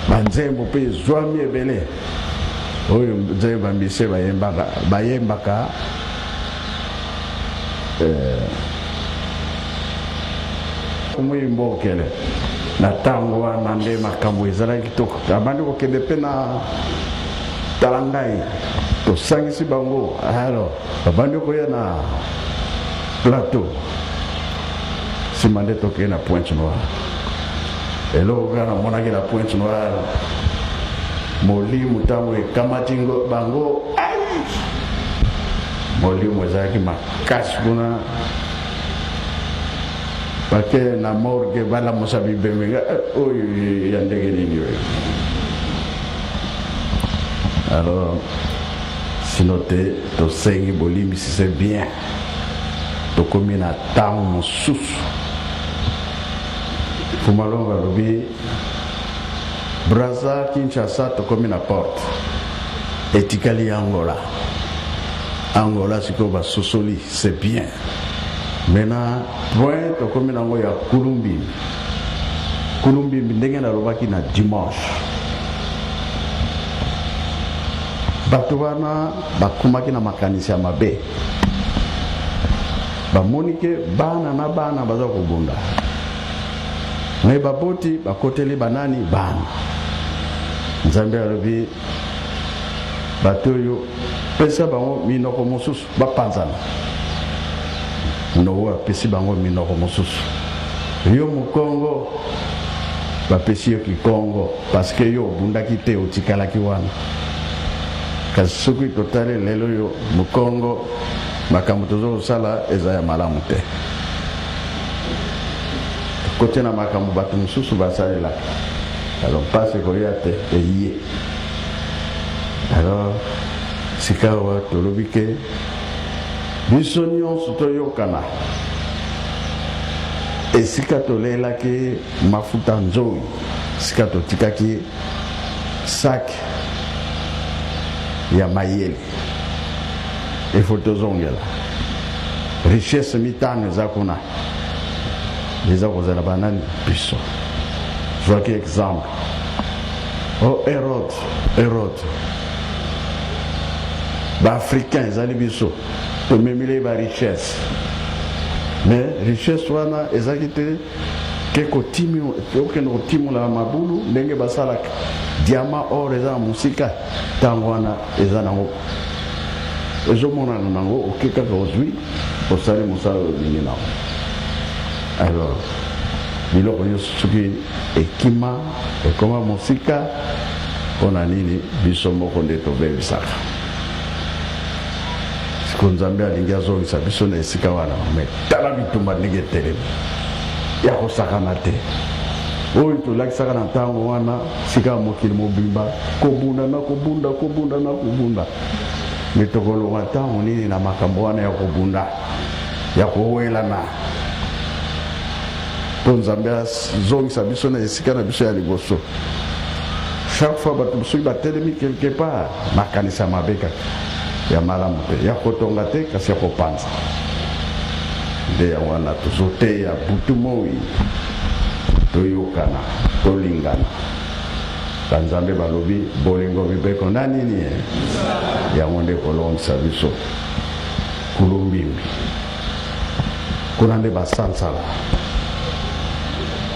[SPEAKER 5] banzembo mpe ezwami ebele oyo nzembo bamise bayembaka, bayembaka moyimbokele. Na ntango wana nde makambo ezalaki kitoko. Abandi kokende mpe na tala ngai, tosangisi bango, alors babandi koya na plateau. Nsima nde tokei na Pointe Noire. Eloko kaka namonaki na Pointe Noire, molimo ntango ekamati bango, molimo ezalaki makasi kuna. Bake na morgue, balamusa bibembe oyo ya ndenge nini oyo? Alors sino te, tosengi bolimbisi, c'est bien, tokomi na ntango mosusu. Fumalongo alobi: Braza, Kinshasa, tokomi na porte, etikali Angola. Angola sikoyo basosoli, c'est bien. Maintenant point tokomi nango ya Kulumbimbi. Kulumbimbi, ndenge nalobaki na dimanche, bato wana bakomaki na makanisi ya mabe. Bamoni ke bana na bana baza kobunda, me baboti bakoteli banani bana. Nzambe alobi: bato oyo, pesa bango minoko mosusu, bapanzana. Noa apesi bango minoko mosusu. Yo mokongo, bapesi yo kikongo, parce que yo obundaki te, otikalaki wana. Kasi soki totali lelo oyo mokongo, makambo toza kosala eza ya malamu te. Kote na makambo bato mosusu basalelaka, alors mpasi ekoya te eye. Alors sika awa tolobi ke biso nyonso toyokana. Esika tolelaki mafuta nzoi, esika totikaki sak ya mayele. Il faut tozongela richesse mitano eza kuna, eza kozala banani? Biso. Zwaki exemple o Herode. Herode, baafricain ezali biso tomemile ba richesse, mais richesse wana ezalaki te ke kotimi, okende kotimola mabulu ndenge basalaka diamant, or eza na mosika. Ntango wana eza nango, ezomonana nango, oke kaka, ozwi, osali mosala oyo olingi nango. Alors biloko nyonso soki ekima, ekoma mosika, mpo na nini? Biso moko nde tobebisaka. Siko Nzambe alingi azongisa biso na esika wana, me tala bitumba ndenge etelemi ya kosakana te, oyo tolakisaka na ntango wana. Sika ya mokili mobimba kobunda na kobunda, kobunda na kobunda. Me tokolonga ntango nini na makambo wana ya kobunda, ya kowelana, mpo Nzambe azongisa biso na esika na biso ya liboso? Chaque fois bato soki batelemi quelque part, makanisa mabe kaka, ya malamu te, ya kotonga te, kasi ya kopanza nde. Yango wana tozoteya butu moi, toyokana, tolingana. Banzambe balobi bolingo mibeko na nini yango nde kolongisa biso. Kulumbimbi kuna nde basansala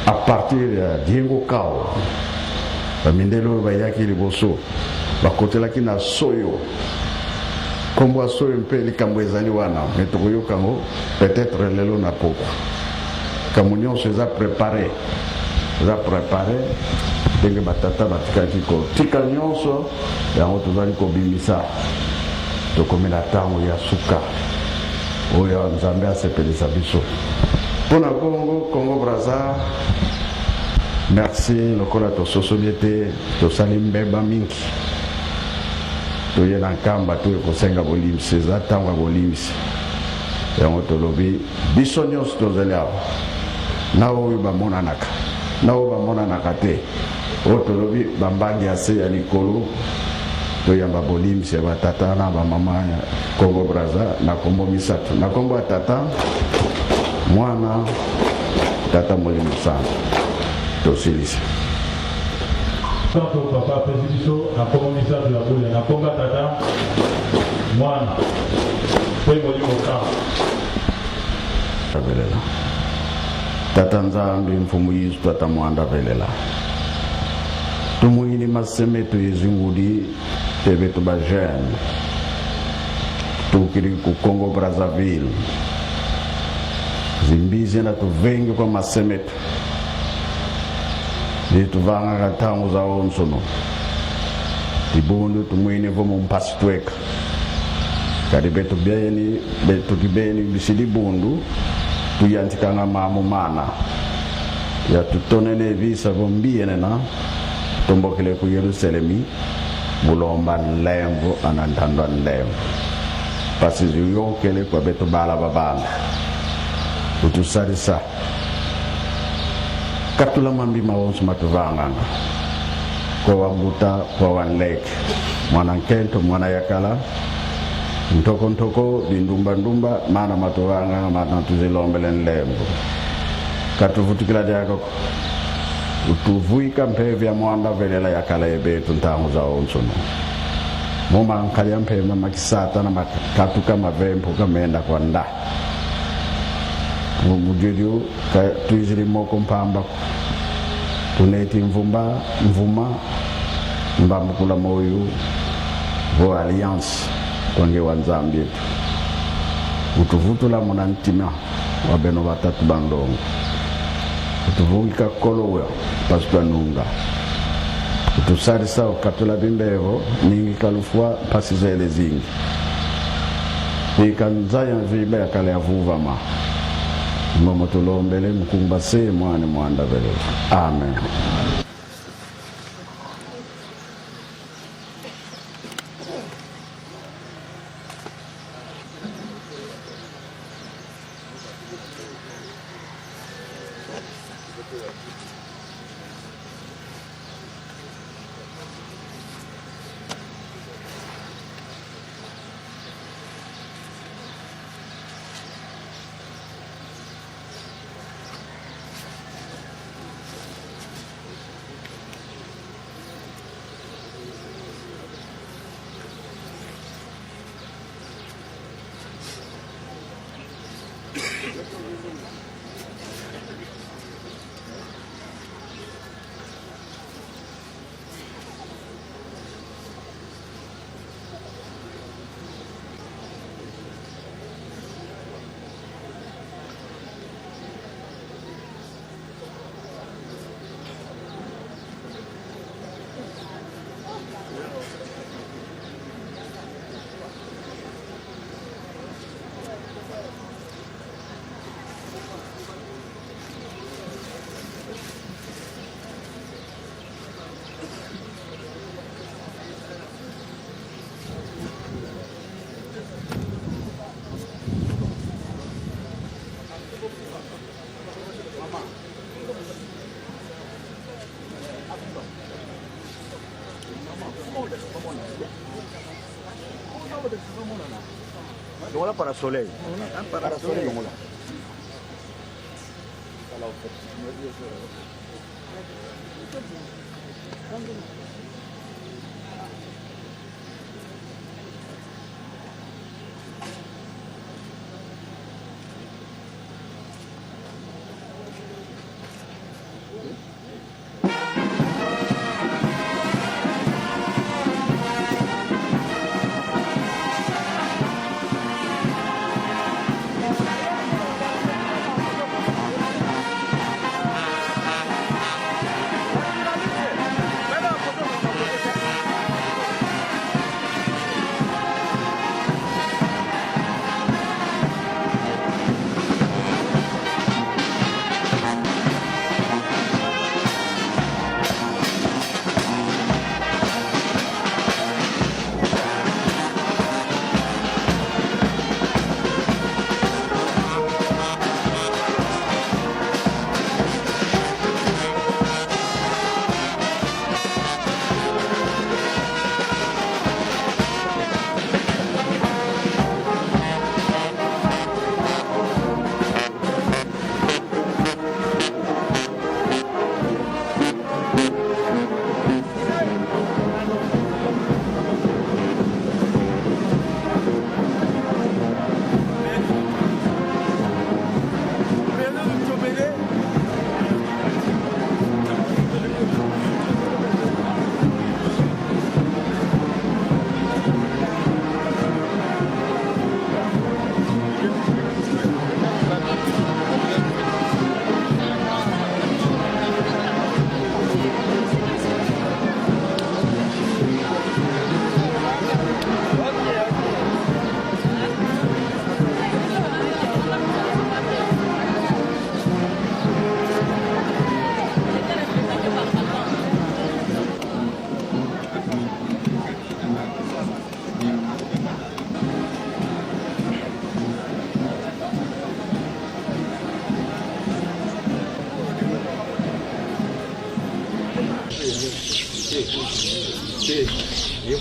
[SPEAKER 5] à partir ya Diengo Kao. Bamindele oyo bayaki liboso bakotelaki na Soyo. Nkombo ya Soyo mpe likambo ezali wana, me tokoyoka yango peut-être lelo na pokwa. Likambo nyonso eza préparé, eza préparé ndenge batata batikaki kotika nyonso. Yango tozali kobimisa. Tokomi na ntango ya suka oyo Nzambe asepelisa biso mpo na Kongo, Kongo Braza. Merci. Lokola tososoli ete tosali mbeba mingi, toye na Nkamba, toye kosenga bolimbisi. Eza ntango ya bolimbisi. Yango tolobi biso nyonso tozali awa, na oyo bamonanaka, na oyo bamonanaka te, oyo tolobi bambangi ya se ya likolo, toyamba bolimbisi ya batata na bamama ya Congo Braza na kombo misato: na kombo ya Tata, Mwana, Tata Molimo Santo. Tosilisi.
[SPEAKER 4] Santo Papa apesi biso na nkombo misato ya bule: na nkombo ya Tata, Mwana mpe Molimo Santo.
[SPEAKER 5] Velela Tata Nzambi, Mfumu Yesu, Tata Mwanda, velela tumwini masemetu yezingudi tebe tuba jeune tukili ku Congo Brazzaville, zimbizi na tuvenge kwa masemetu lituvangaka ntango za onsono tibundu tumwini vo mumpasi tweka. Kadi betu beni betu kibeni bisili bundu tuyantikanga mamu mana ya tutonene visa vombienena tumbokele ku Yerusalemi bulomba nlemvu ana ntandwa nlemvu pasi ziyokele kwa betu bala babanda utusalisa katula mambi mawonso matuvanganga kwa wambuta, kwa wanleke, mwana nkento, mwana yakala, ntoko ntoko, bindumba ndumba, mana matuvanganga mana tuzilombele nlembu katuvutukila dyakako utuvuika mpevu ya mwanda velela yakala yebetu ntango za onsono mumankali ya mpemba makisata na makatuka mavempo kamenda kwa nda mujulyu tuizili moko mpamba tuneti mvumba mvuma mbambukula moyu vo alliance twange wa Nzambi etu utuvutula muna ntima wa beno batatu bandongo utuvungika kolowa pasi twanunga utusalisa ukatula bimbevo ningi kalufwa mpasi zele zingi ikanzaya mvimba yakala yavuvama momo tulombele mukumba se mwane mwanda vele. Amen.
[SPEAKER 6] Longola parasoleil. Parasoleil longola.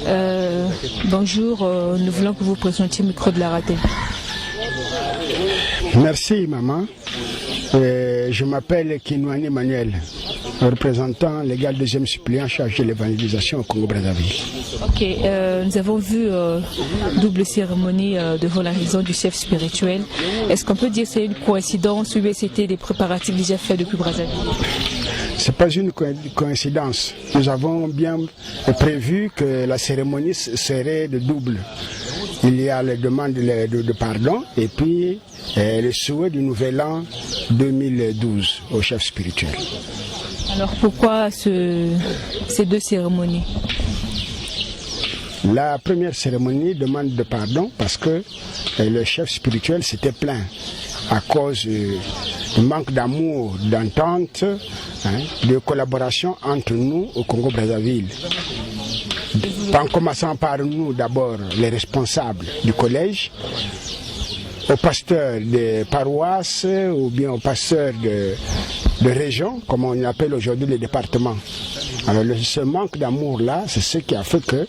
[SPEAKER 7] Euh, bonjour, euh, nous voulons que vous présentiez le micro de la ratée.
[SPEAKER 3] Merci maman. Euh, je m'appelle Kinouani Emmanuel, représentant légal deuxième suppléant chargé de l'évangélisation au Congo-Brazzaville.
[SPEAKER 7] Ok, euh, nous avons vu euh, double cérémonie euh, devant la raison du chef spirituel. Est-ce qu'on peut dire que c'est une coïncidence ou bien c'était des préparatifs déjà faits depuis Brazzaville
[SPEAKER 3] Ce n'est pas une coïncidence. Nous avons bien prévu que la cérémonie serait de double. Il y a les demandes de, de, de pardon et puis euh, le souhait du nouvel an 2012 au chef spirituel.
[SPEAKER 7] Alors pourquoi ce, ces deux cérémonies
[SPEAKER 3] La première cérémonie demande de pardon parce que euh, le chef spirituel s'était plaint à cause euh, du manque d'amour, d'entente, hein, de collaboration entre nous au Congo-Brazzaville. En commençant par nous d'abord, les responsables du collège, aux pasteurs de paroisses ou bien aux pasteurs de, de région, comme on appelle aujourd'hui les départements. Alors le, ce manque d'amour-là, c'est ce qui a fait que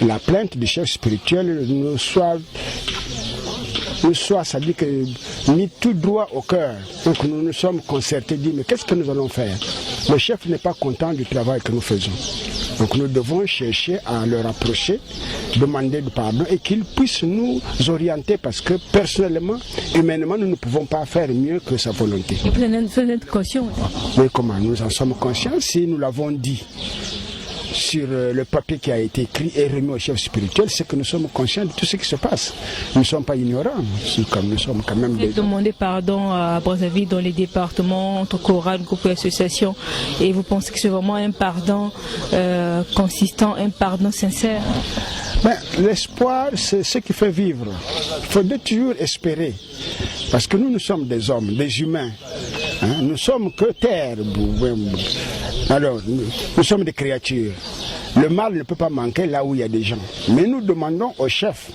[SPEAKER 3] la plainte du chef spirituel nous soit nous soit, ça dit que mis tout droit au cœur. Donc nous nous sommes concertés, dit, mais qu'est-ce que nous allons faire Le chef n'est pas content du travail que nous faisons. Donc nous devons chercher à le rapprocher, demander du pardon et qu'il puisse nous orienter parce que personnellement, humainement, nous ne pouvons pas faire mieux que sa volonté.
[SPEAKER 7] Et vous en êtes conscient?
[SPEAKER 3] Oui, comment nous en sommes conscients si nous l'avons dit sur le papier qui a été écrit et remis au chef spirituel, c'est que nous sommes conscients de tout ce qui se passe. Nous ne sommes pas ignorants, comme nous sommes quand même
[SPEAKER 7] Vous
[SPEAKER 3] des...
[SPEAKER 7] demandez pardon à Brazzaville dans les départements, entre chorales, groupes et associations, et vous pensez que c'est vraiment un pardon consistant, un pardon sincère?
[SPEAKER 3] Ben, l'espoir, c'est ce qui fait vivre. Il faudrait toujours espérer. Parce que nous, nous sommes des hommes, des humains. Hein? Nous sommes que terre. Alors, nous sommes des créatures. Le mal ne peut pas manquer là où il y a des gens. Mais nous demandons au chef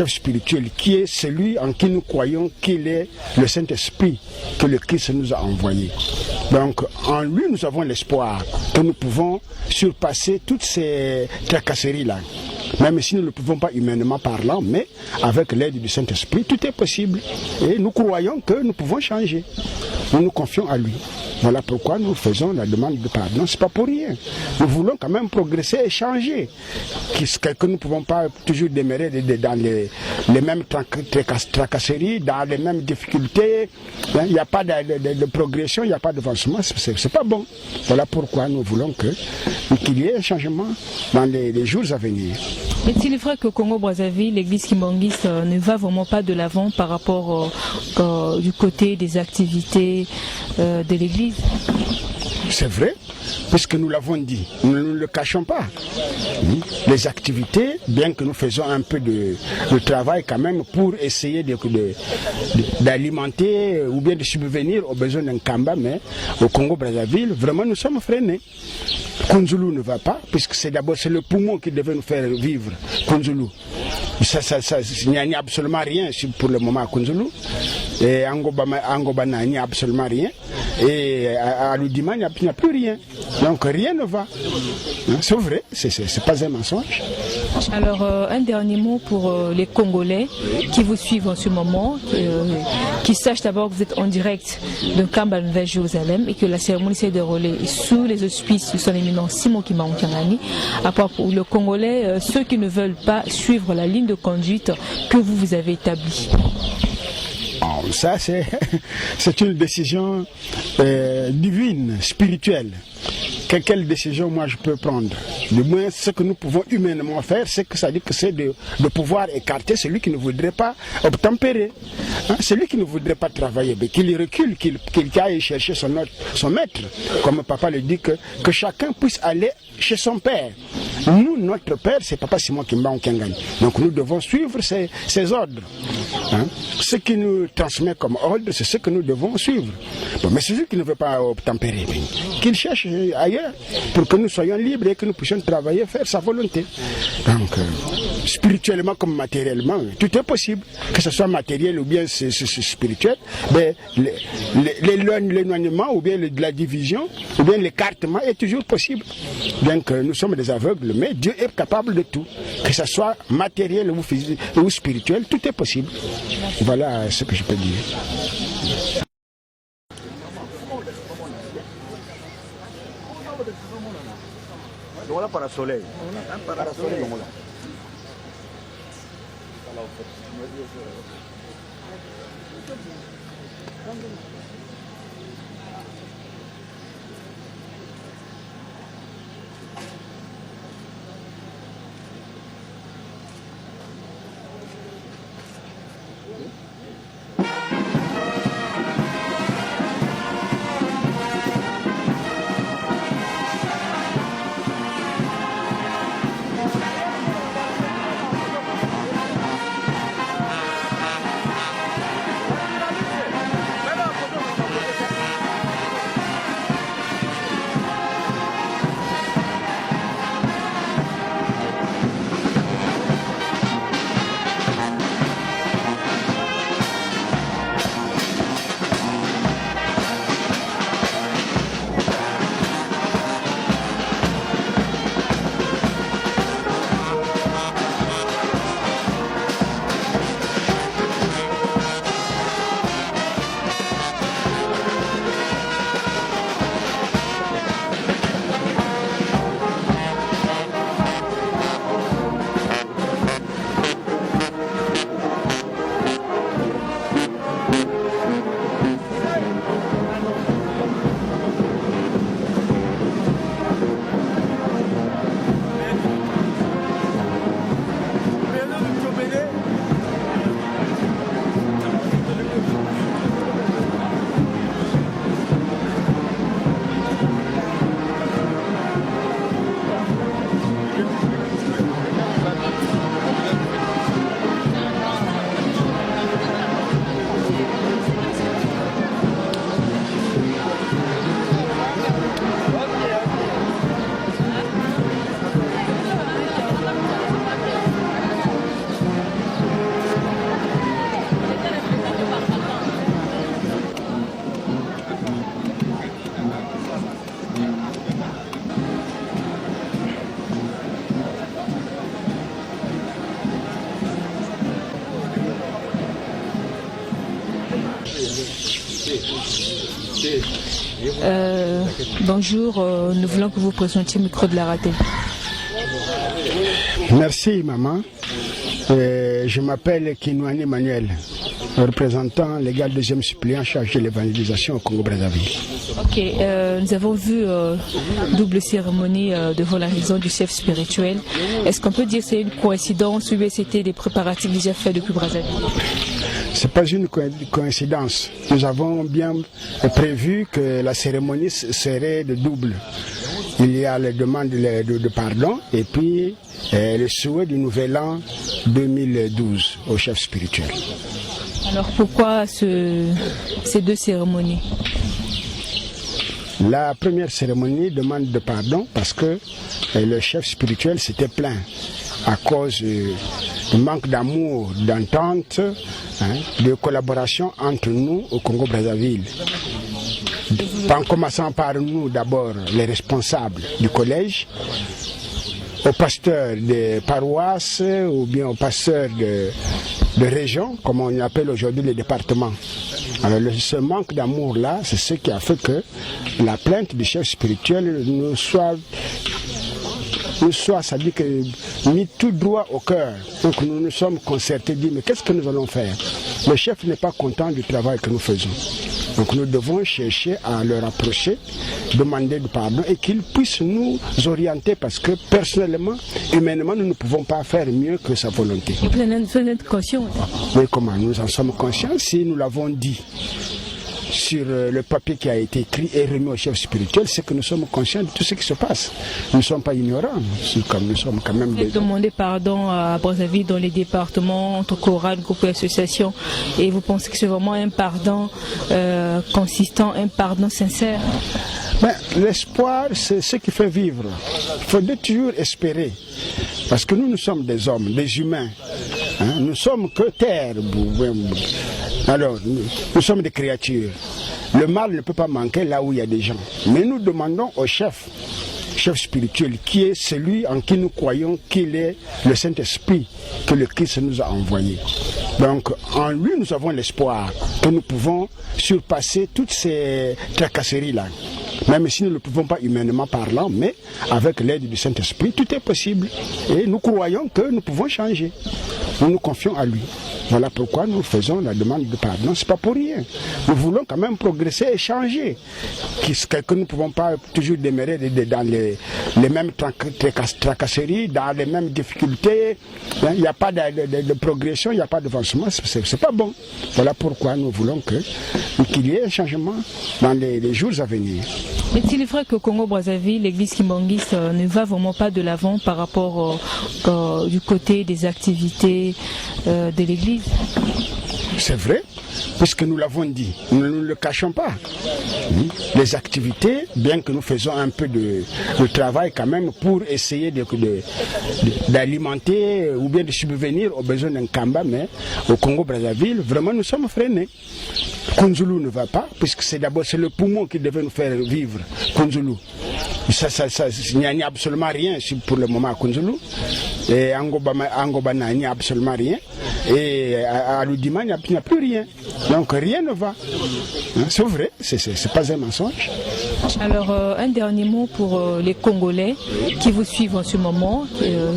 [SPEAKER 3] spirituel, qui est celui en qui nous croyons qu'il est le Saint-Esprit que le Christ nous a envoyé. Donc, en lui, nous avons l'espoir que nous pouvons surpasser toutes ces tracasseries-là. Même si nous ne pouvons pas humainement parlant, mais avec l'aide du Saint-Esprit, tout est possible. Et nous croyons que nous pouvons changer. Nous nous confions à lui. Voilà pourquoi nous faisons la demande de pardon. C'est pas pour rien. Nous voulons quand même progresser et changer. Que nous ne pouvons pas toujours demeurer dans les mêmes tracasseries, dans les mêmes difficultés. Il n'y a pas de progression, il n'y a pas d'avancement. C'est pas bon. Voilà pourquoi nous voulons qu'il y ait un changement dans les jours à venir.
[SPEAKER 7] Est-il vrai qu'au Congo-Brazzaville, l'église kimbanguiste ne va vraiment pas de l'avant par rapport du côté des activités de l'église?
[SPEAKER 3] C'est vrai, puisque nous l'avons dit, nous ne le cachons pas. Les activités, bien que nous faisons un peu de travail quand même pour essayer d'alimenter ou bien de subvenir aux besoins d'un Nkamba, mais au Congo-Brazzaville, vraiment nous sommes freinés. Kunzulu ne va pas, puisque c'est d'abord le poumon qui devait nous faire vivre, Kunzulu. Il n'y a absolument rien pour le moment à Kunzulu. Et Angobana, il n'y a absolument rien. Et à Loudima, il n'y a plus rien. Donc rien ne va. C'est vrai, c'est pas un mensonge.
[SPEAKER 7] Alors, un dernier mot pour les Congolais qui vous suivent en ce moment, qui sachent d'abord que vous êtes en direct de Nkamba Nouvelle-Jérusalem et que la cérémonie s'est déroulée sous les auspices de son éminence Simon Kimbangu Kiangani. À part pour le Congolais, ceux qui ne veulent pas suivre la ligne de conduite que vous avez établie.
[SPEAKER 3] Oh, ça, c'est une décision divine, spirituelle. Quelle décision moi je peux prendre? Du moins, ce que nous pouvons humainement faire, c'est que ça dit que c'est de pouvoir écarter celui qui ne voudrait pas obtempérer. Hein, celui qui ne voudrait pas travailler, mais qu'il recule, qu'il aille chercher son maître. Comme papa le dit, que chacun puisse aller chez son père. Nous, notre père, c'est papa Simon Kimbangu Kiangani. Donc nous devons suivre ses ordres. Hein? Ce qui nous transmet comme ordre, c'est ce que nous devons suivre. Bon, mais celui qui ne veut pas obtempérer, qu'il cherche ailleurs pour que nous soyons libres et que nous puissions travailler, faire sa volonté. Donc, spirituellement comme matériellement, tout est possible. Que ce soit matériel ou bien c'est spirituel, mais l'éloignement ou bien la division ou bien l'écartement est toujours possible. Donc, nous sommes des aveugles, mais Dieu est capable de tout. Que ce soit matériel ou physique ou spirituel, tout est possible. Voilà ce que je peux dire.
[SPEAKER 6] Longola parasoleil. Parasoleil longola.
[SPEAKER 7] Euh, bonjour, euh, nous voulons que vous présentiez le micro de la ratée.
[SPEAKER 3] Merci maman. Euh, je m'appelle Kinouani Emmanuel, représentant légal deuxième suppléant chargé de l'évangélisation au Congo-Brazzaville.
[SPEAKER 7] Ok, euh, nous avons vu euh, double cérémonie euh, devant la raison du chef spirituel. Est-ce qu'on peut dire que c'est une coïncidence ou bien c'était des préparatifs déjà faits depuis Brazzaville
[SPEAKER 3] Ce n'est pas une coïncidence. Nous avons bien prévu que la cérémonie serait de double. Il y a les demandes de, de pardon et puis euh, le souhait du nouvel an 2012 au chef spirituel.
[SPEAKER 7] Alors pourquoi ce, ces deux cérémonies
[SPEAKER 3] La première cérémonie demande de pardon parce que euh, le chef spirituel s'était plaint à cause euh, du manque d'amour, d'entente, hein, de collaboration entre nous au Congo-Brazzaville. En commençant par nous d'abord, les responsables du collège, aux pasteurs des paroisses ou bien aux pasteurs de, de région, comme on appelle aujourd'hui les départements. Alors le, ce manque d'amour-là, c'est ce qui a fait que la plainte du chef spirituel nous soit nous soit, ça dit que mis tout droit au cœur. Donc nous nous sommes concertés, dit, mais qu'est-ce que nous allons faire Le chef n'est pas content du travail que nous faisons. Donc nous devons chercher à le rapprocher, demander du pardon et qu'il puisse nous orienter parce que personnellement, humainement, nous ne pouvons pas faire mieux que sa volonté.
[SPEAKER 7] Et vous en êtes conscient
[SPEAKER 3] Mais comment Nous en sommes conscients si nous l'avons dit sur euh, le papier qui a été écrit et remis au chef spirituel, c'est que nous sommes conscients de tout ce qui se passe. Nous ne sommes pas ignorants, comme nous sommes quand même
[SPEAKER 7] des... Demandé pardon à Brazzaville dans les départements, entre chorales, groupes et associations, et vous pensez que c'est vraiment un pardon euh, consistant, un pardon sincère
[SPEAKER 3] ben, L'espoir, c'est ce qui fait vivre. Il faut toujours espérer. Parce que nous, nous sommes des hommes, des humains. Hein? Nous sommes que terre. Alors, nous, nous sommes des créatures. Le mal ne peut pas manquer là où il y a des gens. Mais nous demandons au chef, chef spirituel, qui est celui en qui nous croyons qu'il est le Saint-Esprit que le Christ nous a envoyé. Donc, en lui, nous avons l'espoir que nous pouvons surpasser toutes ces tracasseries-là. Même si nous ne le pouvons pas humainement parlant, mais avec l'aide du Saint-Esprit, tout est possible. Et nous croyons que nous pouvons changer. Nous nous confions à lui. Voilà pourquoi nous faisons la demande de pardon. C'est pas pour rien. Nous voulons quand même progresser et changer. Que nous ne pouvons pas toujours demeurer dans les, les mêmes tracasseries, dans les mêmes difficultés. Il n'y a pas de, de, de progression, il n'y a pas d'avancement. C'est pas bon. Voilà pourquoi nous voulons qu'il y ait un changement dans les, les jours à venir.
[SPEAKER 7] Est-il vrai que Congo-Brazzaville, l'église kimbanguiste, euh, ne va vraiment pas de l'avant par rapport euh, euh, du côté des activités euh, de l'église
[SPEAKER 3] C'est vrai, puisque nous l'avons dit, nous ne le cachons pas. Les activités, bien que nous faisons un peu de, de travail quand même pour essayer d'alimenter ou bien de subvenir aux besoins d'un Kamba, mais au Congo-Brazzaville, vraiment nous sommes freinés. Kunzulu ne va pas, puisque c'est d'abord c'est le poumon qui devait nous faire vivre, Kunzulu. Ça, ça, ça, il n'y a absolument rien pour le moment à Kunzulu. Et Angobana, il n'y a absolument rien. Et à, à Loudima, il n'y a, a, plus rien. Donc rien ne va. Hein, c'est vrai, c'est pas un mensonge.
[SPEAKER 7] Alors, euh, un dernier mot pour euh, les Congolais qui vous suivent en ce moment, euh,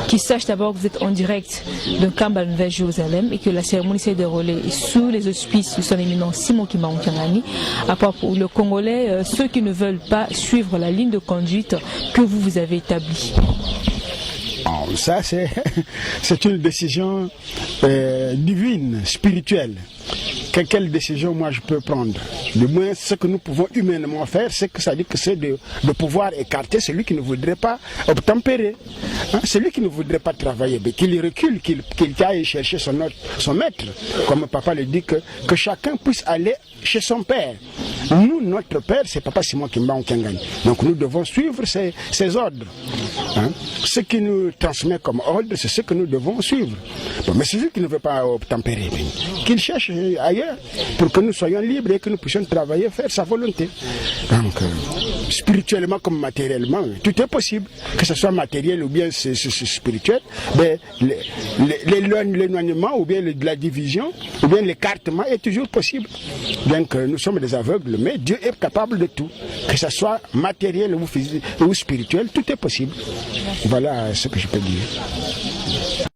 [SPEAKER 7] qui sachent d'abord que vous êtes en direct de Kamba Nouvelle Jérusalem et que la cérémonie s'est déroulée sous les auspices de son éminent Simon Kimbangu Kiangani. À part pour le Congolais, euh, ceux qui ne veulent pas suivre la ligne de conduite que vous vous avez établie.
[SPEAKER 3] Oh, ça, c'est une décision euh, divine, spirituelle. Que, quelle décision moi je peux prendre Du moins, ce que nous pouvons humainement faire, c'est que ça dit que c'est de, de pouvoir écarter celui qui ne voudrait pas obtempérer. Hein, celui qui ne voudrait pas travailler, mais qu'il recule, qu'il qu aille chercher son, son maître. Comme papa le dit, que, que chacun puisse aller chez son père. Nous, notre père, c'est papa Simon Kimbangu Kiangani. Donc nous devons suivre ses, ses ordres. Hein? Ce qui nous transmet comme ordre, c'est ce que nous devons suivre. Bon, mais celui qui ne veut pas obtempérer, qu'il cherche ailleurs pour que nous soyons libres et que nous puissions travailler, faire sa volonté. Donc, spirituellement comme matériellement, tout est possible. Que ce soit matériel ou bien spirituel, mais l'éloignement ou bien la division ou bien l'écartement est toujours possible. Bien que nous sommes des aveugles, mais Dieu est capable de tout. Que ce soit matériel ou physique ou spirituel, tout est possible. Voilà ce que je peux dire.